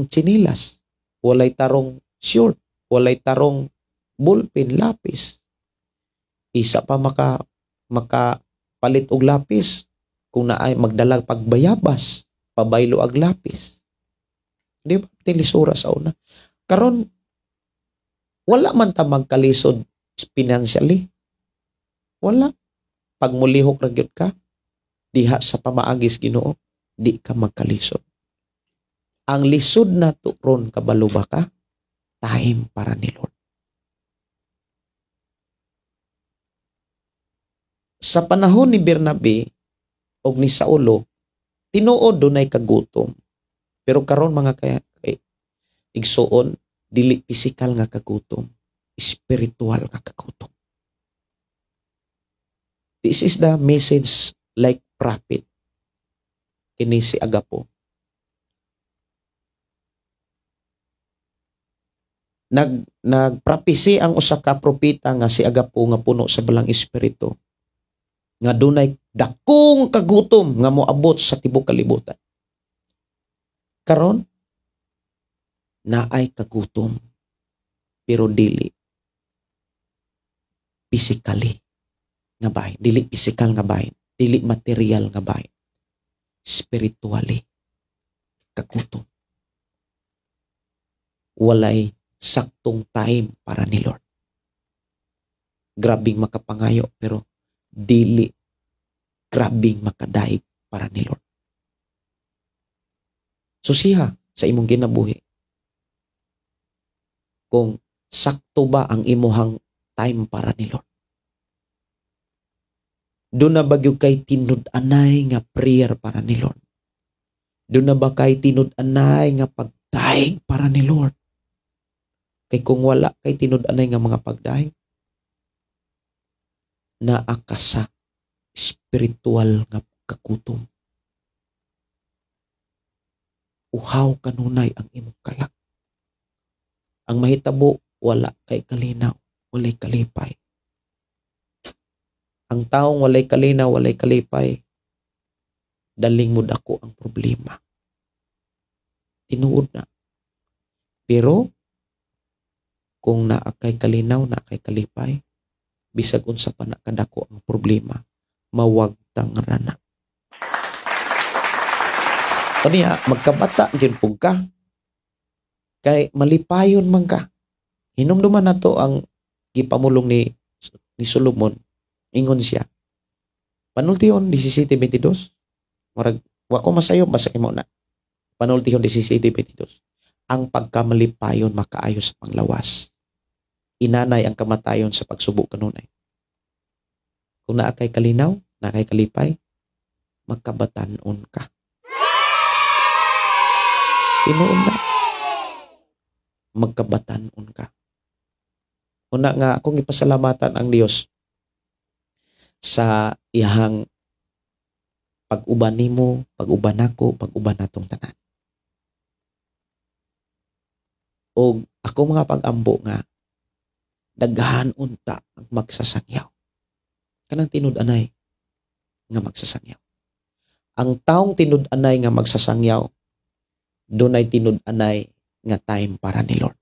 tsinilas, walay tarong short, walay tarong ballpen, lapis. Isa pa maka palit og lapis kung naay magdala pagbayabas, pabaylo ag lapis. Di ba? Tilisura sa una. Karon wala man ta magkalisod financially. Wala. Pag mulihok ra gyud ka diha sa pamaagis Ginoo, di ka magkalisod. Ang lisod na to ron, kabalo ba ka? Time para ni Lord. Sa panahon ni Bernabe og ni Saulo, tinuod dunay kagutom. Pero karon, mga kay igsuon, dili pisikal nga kagutom, spiritual nga kagutom. This is the message like prophet. Kini si Agapo. Nagprophecy ang usa ka propeta nga si Agapo nga puno sa Balang Espiritu, nga dunay dakong kagutom nga moabot sa tibuok kalibutan. Karon naay kagutom, pero dili physically nga bahin, dili physical nga bahin, dili material nga bahin, spiritually kagutom. Walay saktong time para ni Lord. Grabing makapangayo pero dili grabing makadaig para ni Lord. Susiha sa imong kinabuhi kung sakto ba ang imuhang time para ni Lord. Doon na ba gyud kay tinud-anay nga prayer para ni Lord? Doon na ba kay tinud-anay nga pagdaig para ni Lord? Kay kung wala kay tinud-anay nga mga pagdaig, naa ka sa spiritual nga kagutom. Uhaw kanunay ang imong kalag. Ang mahitabo, wala kay kalinaw, walay kalipay. Ang taong walay kalinaw, walay kalipay, daling mo dako ang problema. Tinuod na. Pero kung naa kay kalinaw, naa kay kalipay, bisag unsa pa na kadako ang problema, mawagtang rana. Kaniya, magkabata gyud pug ka. Kay malipayon man ka. Hinumduman nato ang gipamulong ni Solomon. Ingon siya. Panultihon 17:22. Murag wa ko masayo basta imo na. Panultihon 17:22. Ang pagkamalipayon makaayo sa panglawas. Inanay ang kamatayon sa pagsubo kanunay. Kung naa kay kalinaw, naa kay kalipay, magkabatan-on ka. Tinuod na. Magkabatan-on ka. Una nga akong ipasalamatan ang Dios sa iyang pag-uban nimo, pag-uban nako, pag-uban natong tanan. Og ako mga pag-ambo nga daghan unta ang magsasangyaw. Kanang tinud-anay nga magsasangyaw. Ang taong tinud-anay nga magsasangyaw, dunay tinud-anay nga time para ni Lord.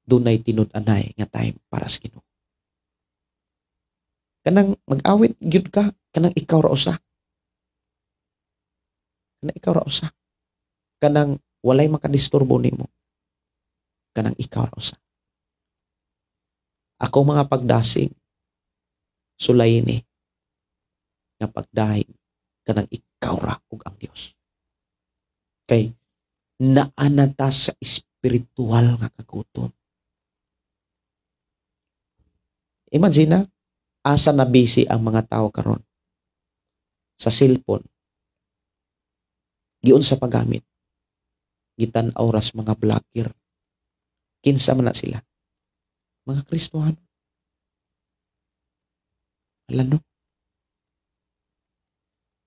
Dunay tinud-anay nga time para sa Ginoo. Kanang mag-awit gyud ka, kanang ikaw ra usa. Kanang ikaw ra usa. Kanang walay makadisturbo nimo. Kanang ikaw ra usa. Ako mga pagdasig, sulay ni nga pagdahig kanang ikaw ra ug ang Dios. Kay naa ta sa espiritual nga kagutom. Imagine na, asa na busy ang mga tao karon sa cellphone. Giun sa paggamit. Gitan-aw ras mga vlogger. Kinsa man na sila? Mga Kristohano. Alam no?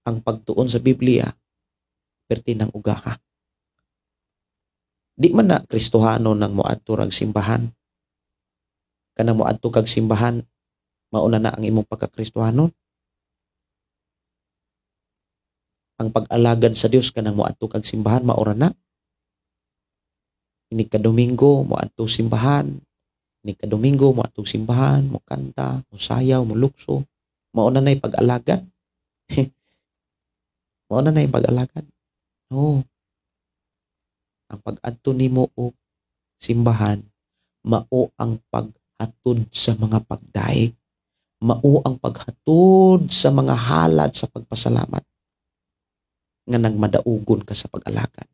Ang pagtuon sa Biblia, perti ng ugaha. Di man na Kristohano nang moadto rag simbahan. Kanang moadto kag simbahan, mauna na ang imong pagkakristohanon. Ang pag-alagad sa Dios kanang moadto kag simbahan, maura na. Inig ka Domingo, moadto simbahan. Inig ka Domingo, moadto simbahan, mokanta, mosayaw, molukso. Mauna na yung pag-alagad. Mauna na yung pag-alagad. No. Ang pag-adto nimo og simbahan, mao ang paghatod sa mga pagdaig. Mao ang paghatod sa mga halad sa pagpasalamat nga nagmadaugon ka sa pag-alagad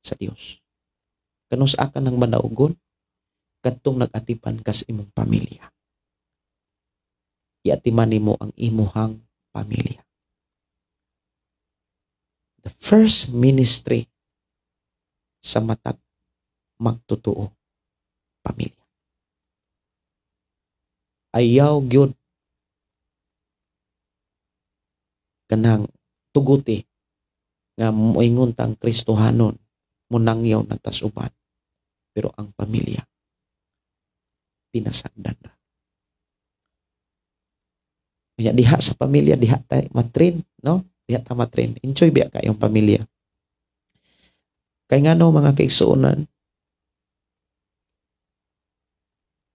sa Dios. Kanus ka nang madaugon? Kadtong nag-atipan ka sa imong pamilya. Iatiman nimo ang imuhang pamilya. The first ministry sa matag magtotoo, pamilya. Ayaw gyud kanang tuguti nga moingon tang Kristohanon, munangyaw na tas uban, pero ang pamilya pinasagdan ra. Kaya diha sa pamilya, diha ta matrin, no? Diha ta matrin. Enjoy biya kayong pamilya. Kay ngano mga kaigsuonan,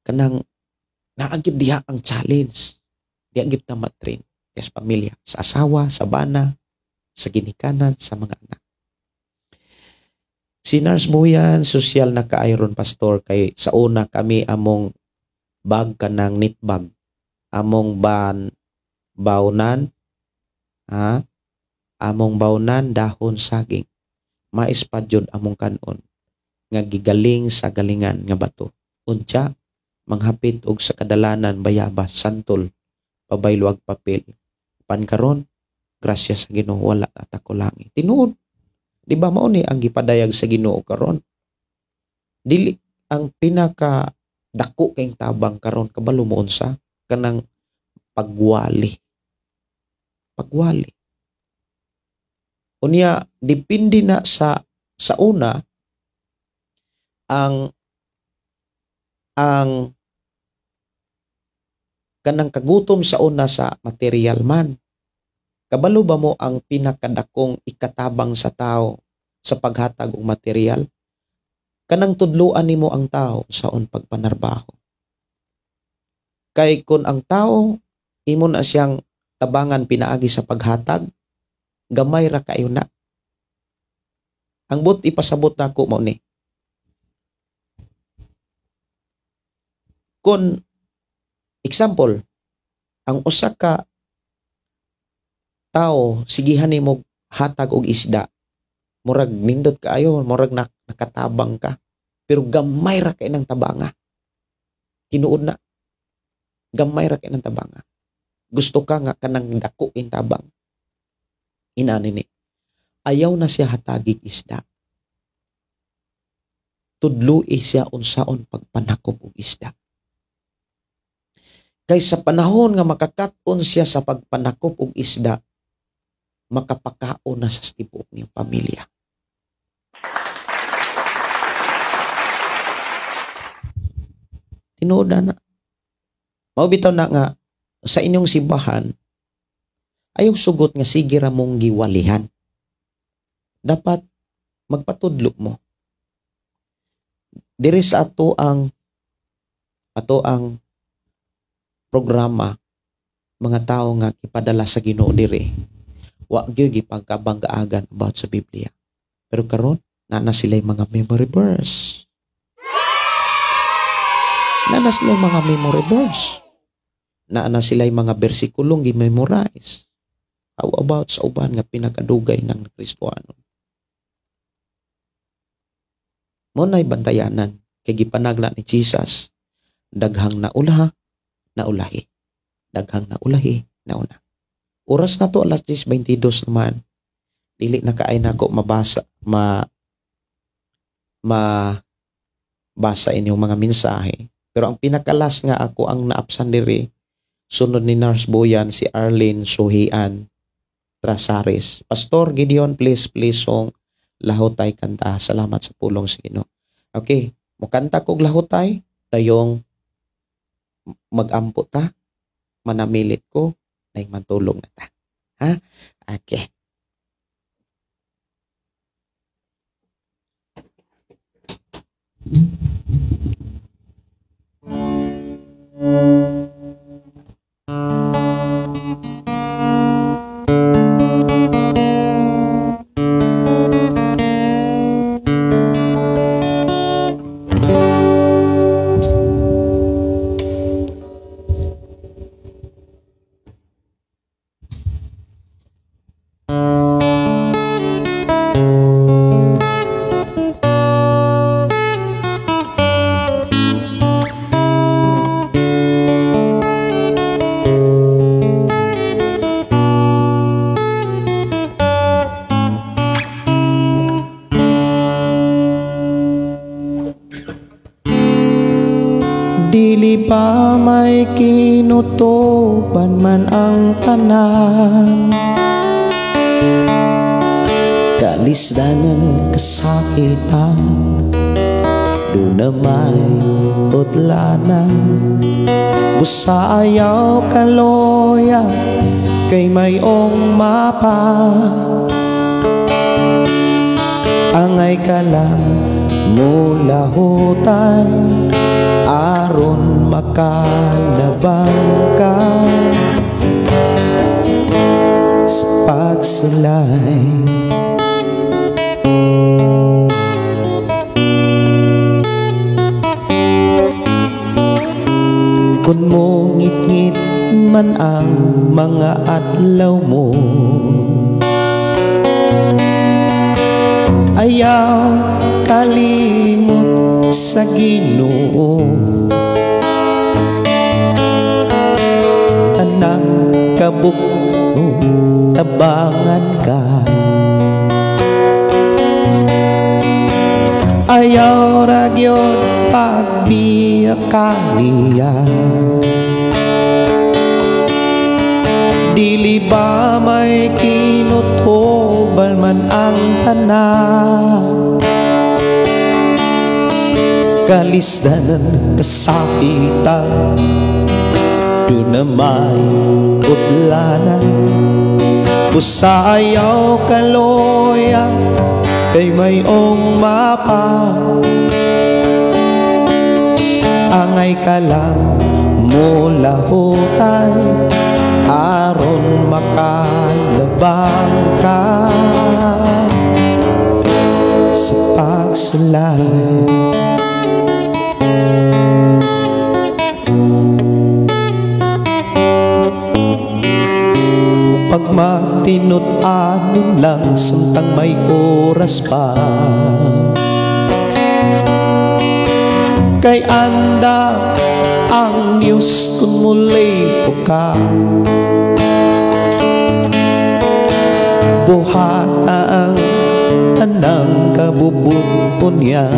kanang naagib diha ang challenge. Diha gyud ta matrin sa pamilya, sa asawa, sa bana, sa ginikanan, sa mga anak. Si Nurse Buyan, sosyal na kaayo ron, pastor, kay sa una kami among bag kanang knit bag, among ban baunan, ha? Among baunan dahon saging, mais pa jud among kanon nga gigaling sa galingan nga bato. Unsa manghapit og sa kadalanan bayabas, santol, pabaylo ag papel. Pan karon, grasya sa Ginoo, wala na ta kulangi. Tinuod. Di ba mao ni ang gipadayag sa Ginoo karon? Dili ang pinaka dako kayong tabang karon kabalo mo unsa kanang pagwali. Pagwali. Unya depende na sa una ang kanang kagutom sa una sa material man. Kabalo ba mo ang pinakadakong ikatabang sa tao sa paghatag og material? Kanang tudloan nimo ang tao saon pagpanarbaho. Kay kun ang tao imo na siyang tabangan pinaagi sa paghatag, gamay ra kayo na. Ang but ipasabot nako mao ni. Kun example, ang usa ka tao sigihan nimo hatag og isda, murag nindot kaayo, murag nakatabang ka, pero gamay ra kay nang tabanga. Tinuod na, gamay ra kay nang tabanga. Gusto ka nga kanang dako ing tabang. Inani ni, ayaw na siya hatagig isda. Tudloi siya unsaon pagpanakop og isda. Kay sa panahon nga makakat-on siya sa pagpanakop og isda, makapakaon na sa tibuok niyang pamilya. Tinuod na. Mao bitaw na nga sa inyong simbahan ayaw sugot nga sige ra mong giwalihan. Dapat magpatudlo mo. Diri sa ato ang programa, mga tao nga gipadala sa Ginoo diri, wa gyud gipagkabanggaagan about sa Biblia. Pero karon naa na sila'y mga memory verse. Naa na sila'y mga memory verse. Naa na sila'y mga bersikulong gi-memorize. How about sa uban nga pinakadugay ng Kristohanon? Mo na'y bantayanan kay gipanagla ni Jesus, daghang naulaha, naulahi. Daghang naulahi, nauna. Oras na to, alas 10:22 naman. Dili na kaay nako mabasa, mabasa inyong mga mensahe. Pero ang pinakalas nga ako ang naapsan diri, sunod ni Nurse Boyan, si Arlene Suhian Trasares. Pastor Gideon, please, please song Lahotay kanta. Salamat sa pulong sa Ginoo. Okay, mukanta kog Lahotay, dayong magampo ta, manamilit ko, naing mantulog na ta. Ha? Okay. Dili pa may kinutuban man ang tanan, kalisdanan kasakitan, doon na may utlanan. Busa ayaw kaloya kay mayong mapa, angay ka lang mulahutay aron makalabang ka sa pagsulay. Kung mungit-ngit man ang mga adlaw mo, ayaw kalimot sa Ginoo. Tanang kabuk mo, tabangan ka. Ayaw ra gyud pagbiya ka niya. Dili ba may kinutuban man ang tanan, kalisdanan kasakitan, doon na may utlanan. Busa ayaw kaloya kay mayong mapa, angay ka lang mulahutay aron makalabang ka sa pagsulay. Pagmatinut-anon lang samtang may oras pa, kay anda ang Diyos kung muli ka. Buhata ang tanang kabubuton niya,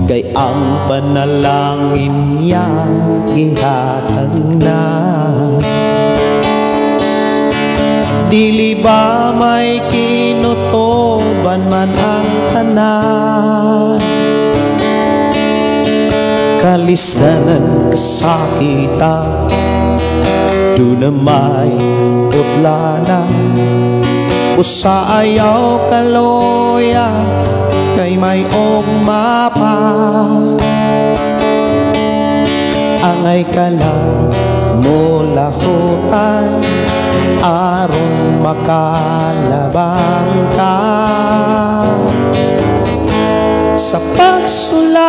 kay ang panalangin niya gihatag na. Dili ba may kinutuban man ang tanan, Kalisdanan kasakitan, duna may putlana. Busa ayaw kaloya, kay may mapa. Angay ka lang mulahutay, aron makalabang ka sa pagsulay.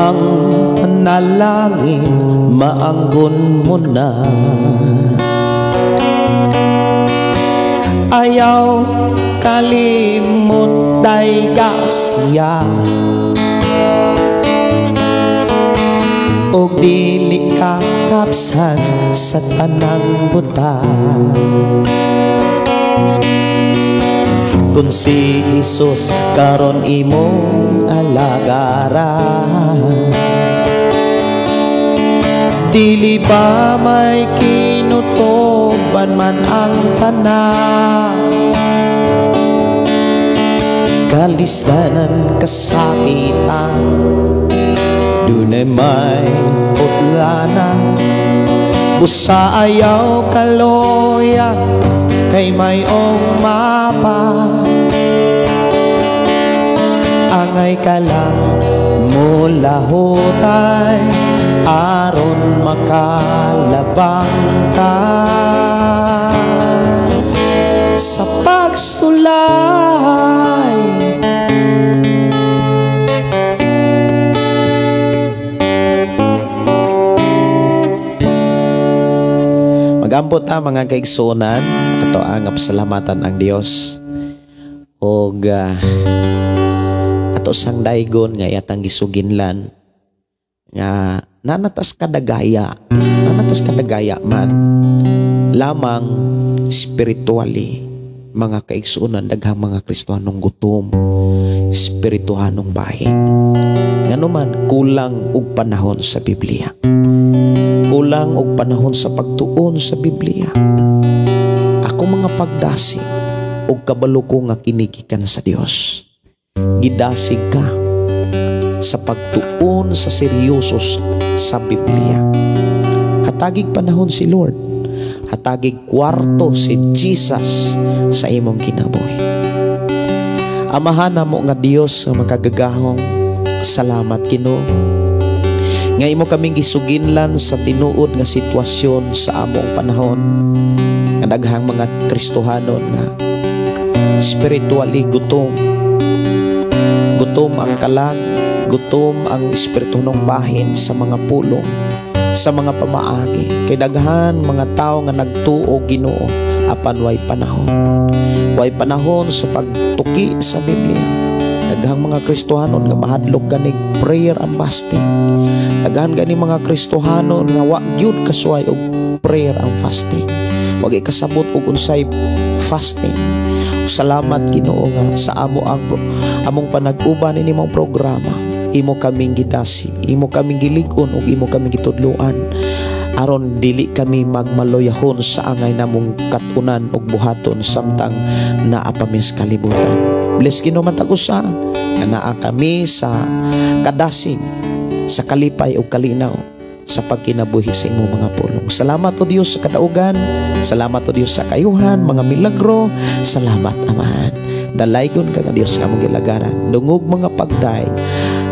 Ang panalangin maanggon mo na. Ayaw kalimot day gasya, og dili ka kapsan sa tanang buta. Kung si Jesus karon imong alagaran, dili ba may kinutoban man ang tanan? Kalisdanan kasakitan, dunay may putlana. Busa ayaw kaloya, kay may mapa. Angay ka lang mulahutay, aron makalabang ka sa pagsulay. Magambot ta mga kaigsuonan, ato ang pasalamatan ang Dios og ato sang daygon nga yatang gisuginlan nga nanatas kadagaya, nanatas kadagaya man lamang spiritually mga kaigsuonan, daghang mga Kristohanong gutom, espirituhanong bahin. Nganuman kulang og panahon sa Biblia, kulang og panahon sa pagtuon sa Biblia. Ako mga pagdasig og kabalo ko nga kinigikan sa Dios. Gidasig ka sa pagtuon sa seryoso sa Biblia. Hatagig panahon si Lord, hatagig kwarto si Jesus sa imong kinabuhi. Amahan namo nga Dios nga makagagahom, salamat Ginoo nga imo kaming gisuginlan sa tinuod nga sitwasyon sa among panahon nga daghang mga Kristohanon nga spiritually gutom. Gutom ang kalag, gutom ang espirituhanong bahin sa mga pulong, sa mga pamaagi. Kay daghan mga tawo nga nagtuo Ginoo apan way panahon. Way panahon sa pagtuki sa Biblia. Daghang mga Kristohanon nga mahadlok ganig prayer and fasting. Daghan gani mga Kristohanon nga wa gyud kasuway og prayer and fasting. Wag ikasabot og unsay fasting. Salamat Ginoo nga sa amo ang among panag-uban ini mong programa. Imo kaming gidasi, imo kaming gilig-on ug imo kaming gitudloan aron dili kami magmaloyahon sa angay namong katunan ug buhaton samtang naa pa mi sa kalibutan. Bless Ginoo man tag-usa nga naa kami sa kadasig, sa kalipay ug kalinaw sa pagkinabuhi sa imong mga pulong. Salamat o Dios sa kadaugan, salamat o Dios sa kayuhan, mga milagro. Salamat Amahan. Dalaygon ka nga Dios nga among gilagaran. Dungog mga pagdaig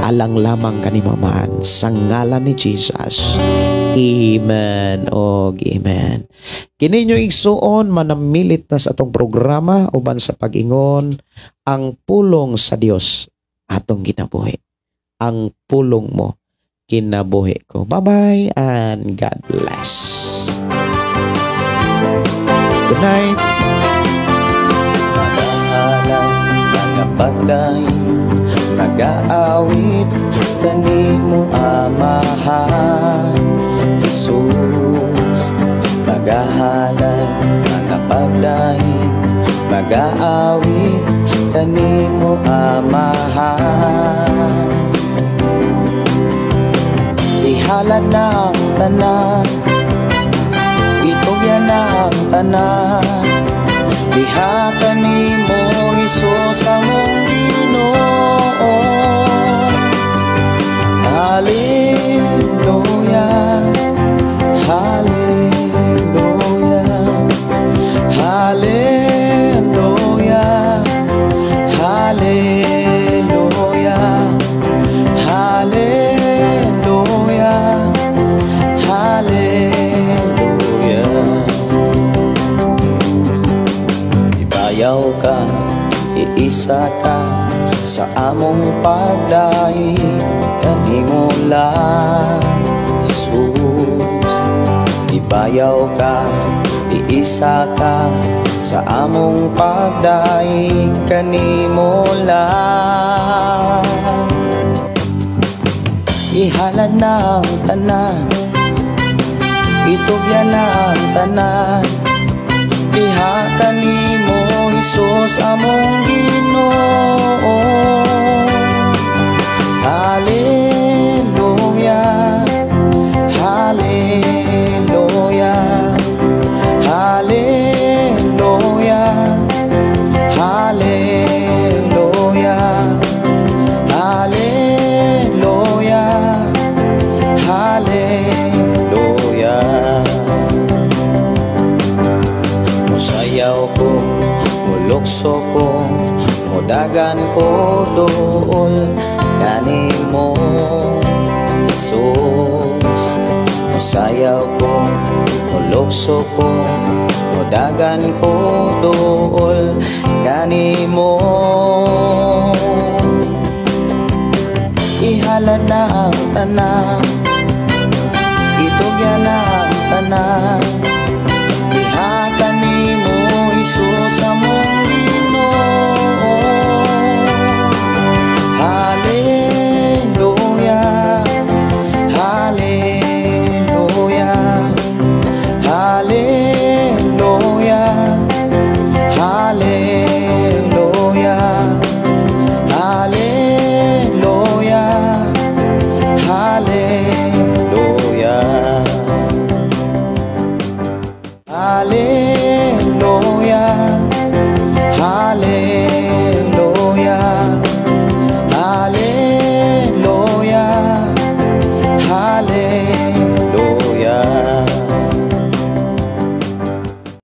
alang lamang kanimo Amahan, sa ngalan ni Jesus. Amen og amen. Kini inyo igsuon manamilit na sa atong programa uban sa pag-ingon ang pulong sa Dios atong kinabuhi. Ang pulong mo kinabuhi ko. Bye-bye and God bless. Good night. Magahalay, magapagday, nagaawit kanimo Amahan Jesus. Magahalay, magapagday, magaawit kanimo Amahan. Ihalad na ang tanan, itugyan na ang tanan, Diha kanimo, Hesus, among Ginoo. Hallelujah, Hallelujah, Hallelujah, Hallelujah, Hallelujah, Hallelujah. Ibayaw ka, iisa ka sa among pagdaig kanimo lang, Jesus. Ibayaw ka, iisa ka sa among pagdaig kanimo lang. Ihalad na ang tanan, itugyan na ang tanan, diha kanimo, Hesus, among Ginoo. Hallelujah, Hallelujah, Hallelujah, Hallelujah, Hallelujah, Hallelujah. Musayaw ko, mulukso ko, mudagan ko duol kanimo, Jesus. Musayaw ko, mulukso ko, mudagan ko duol kanimo. Ihalad na ang tanan.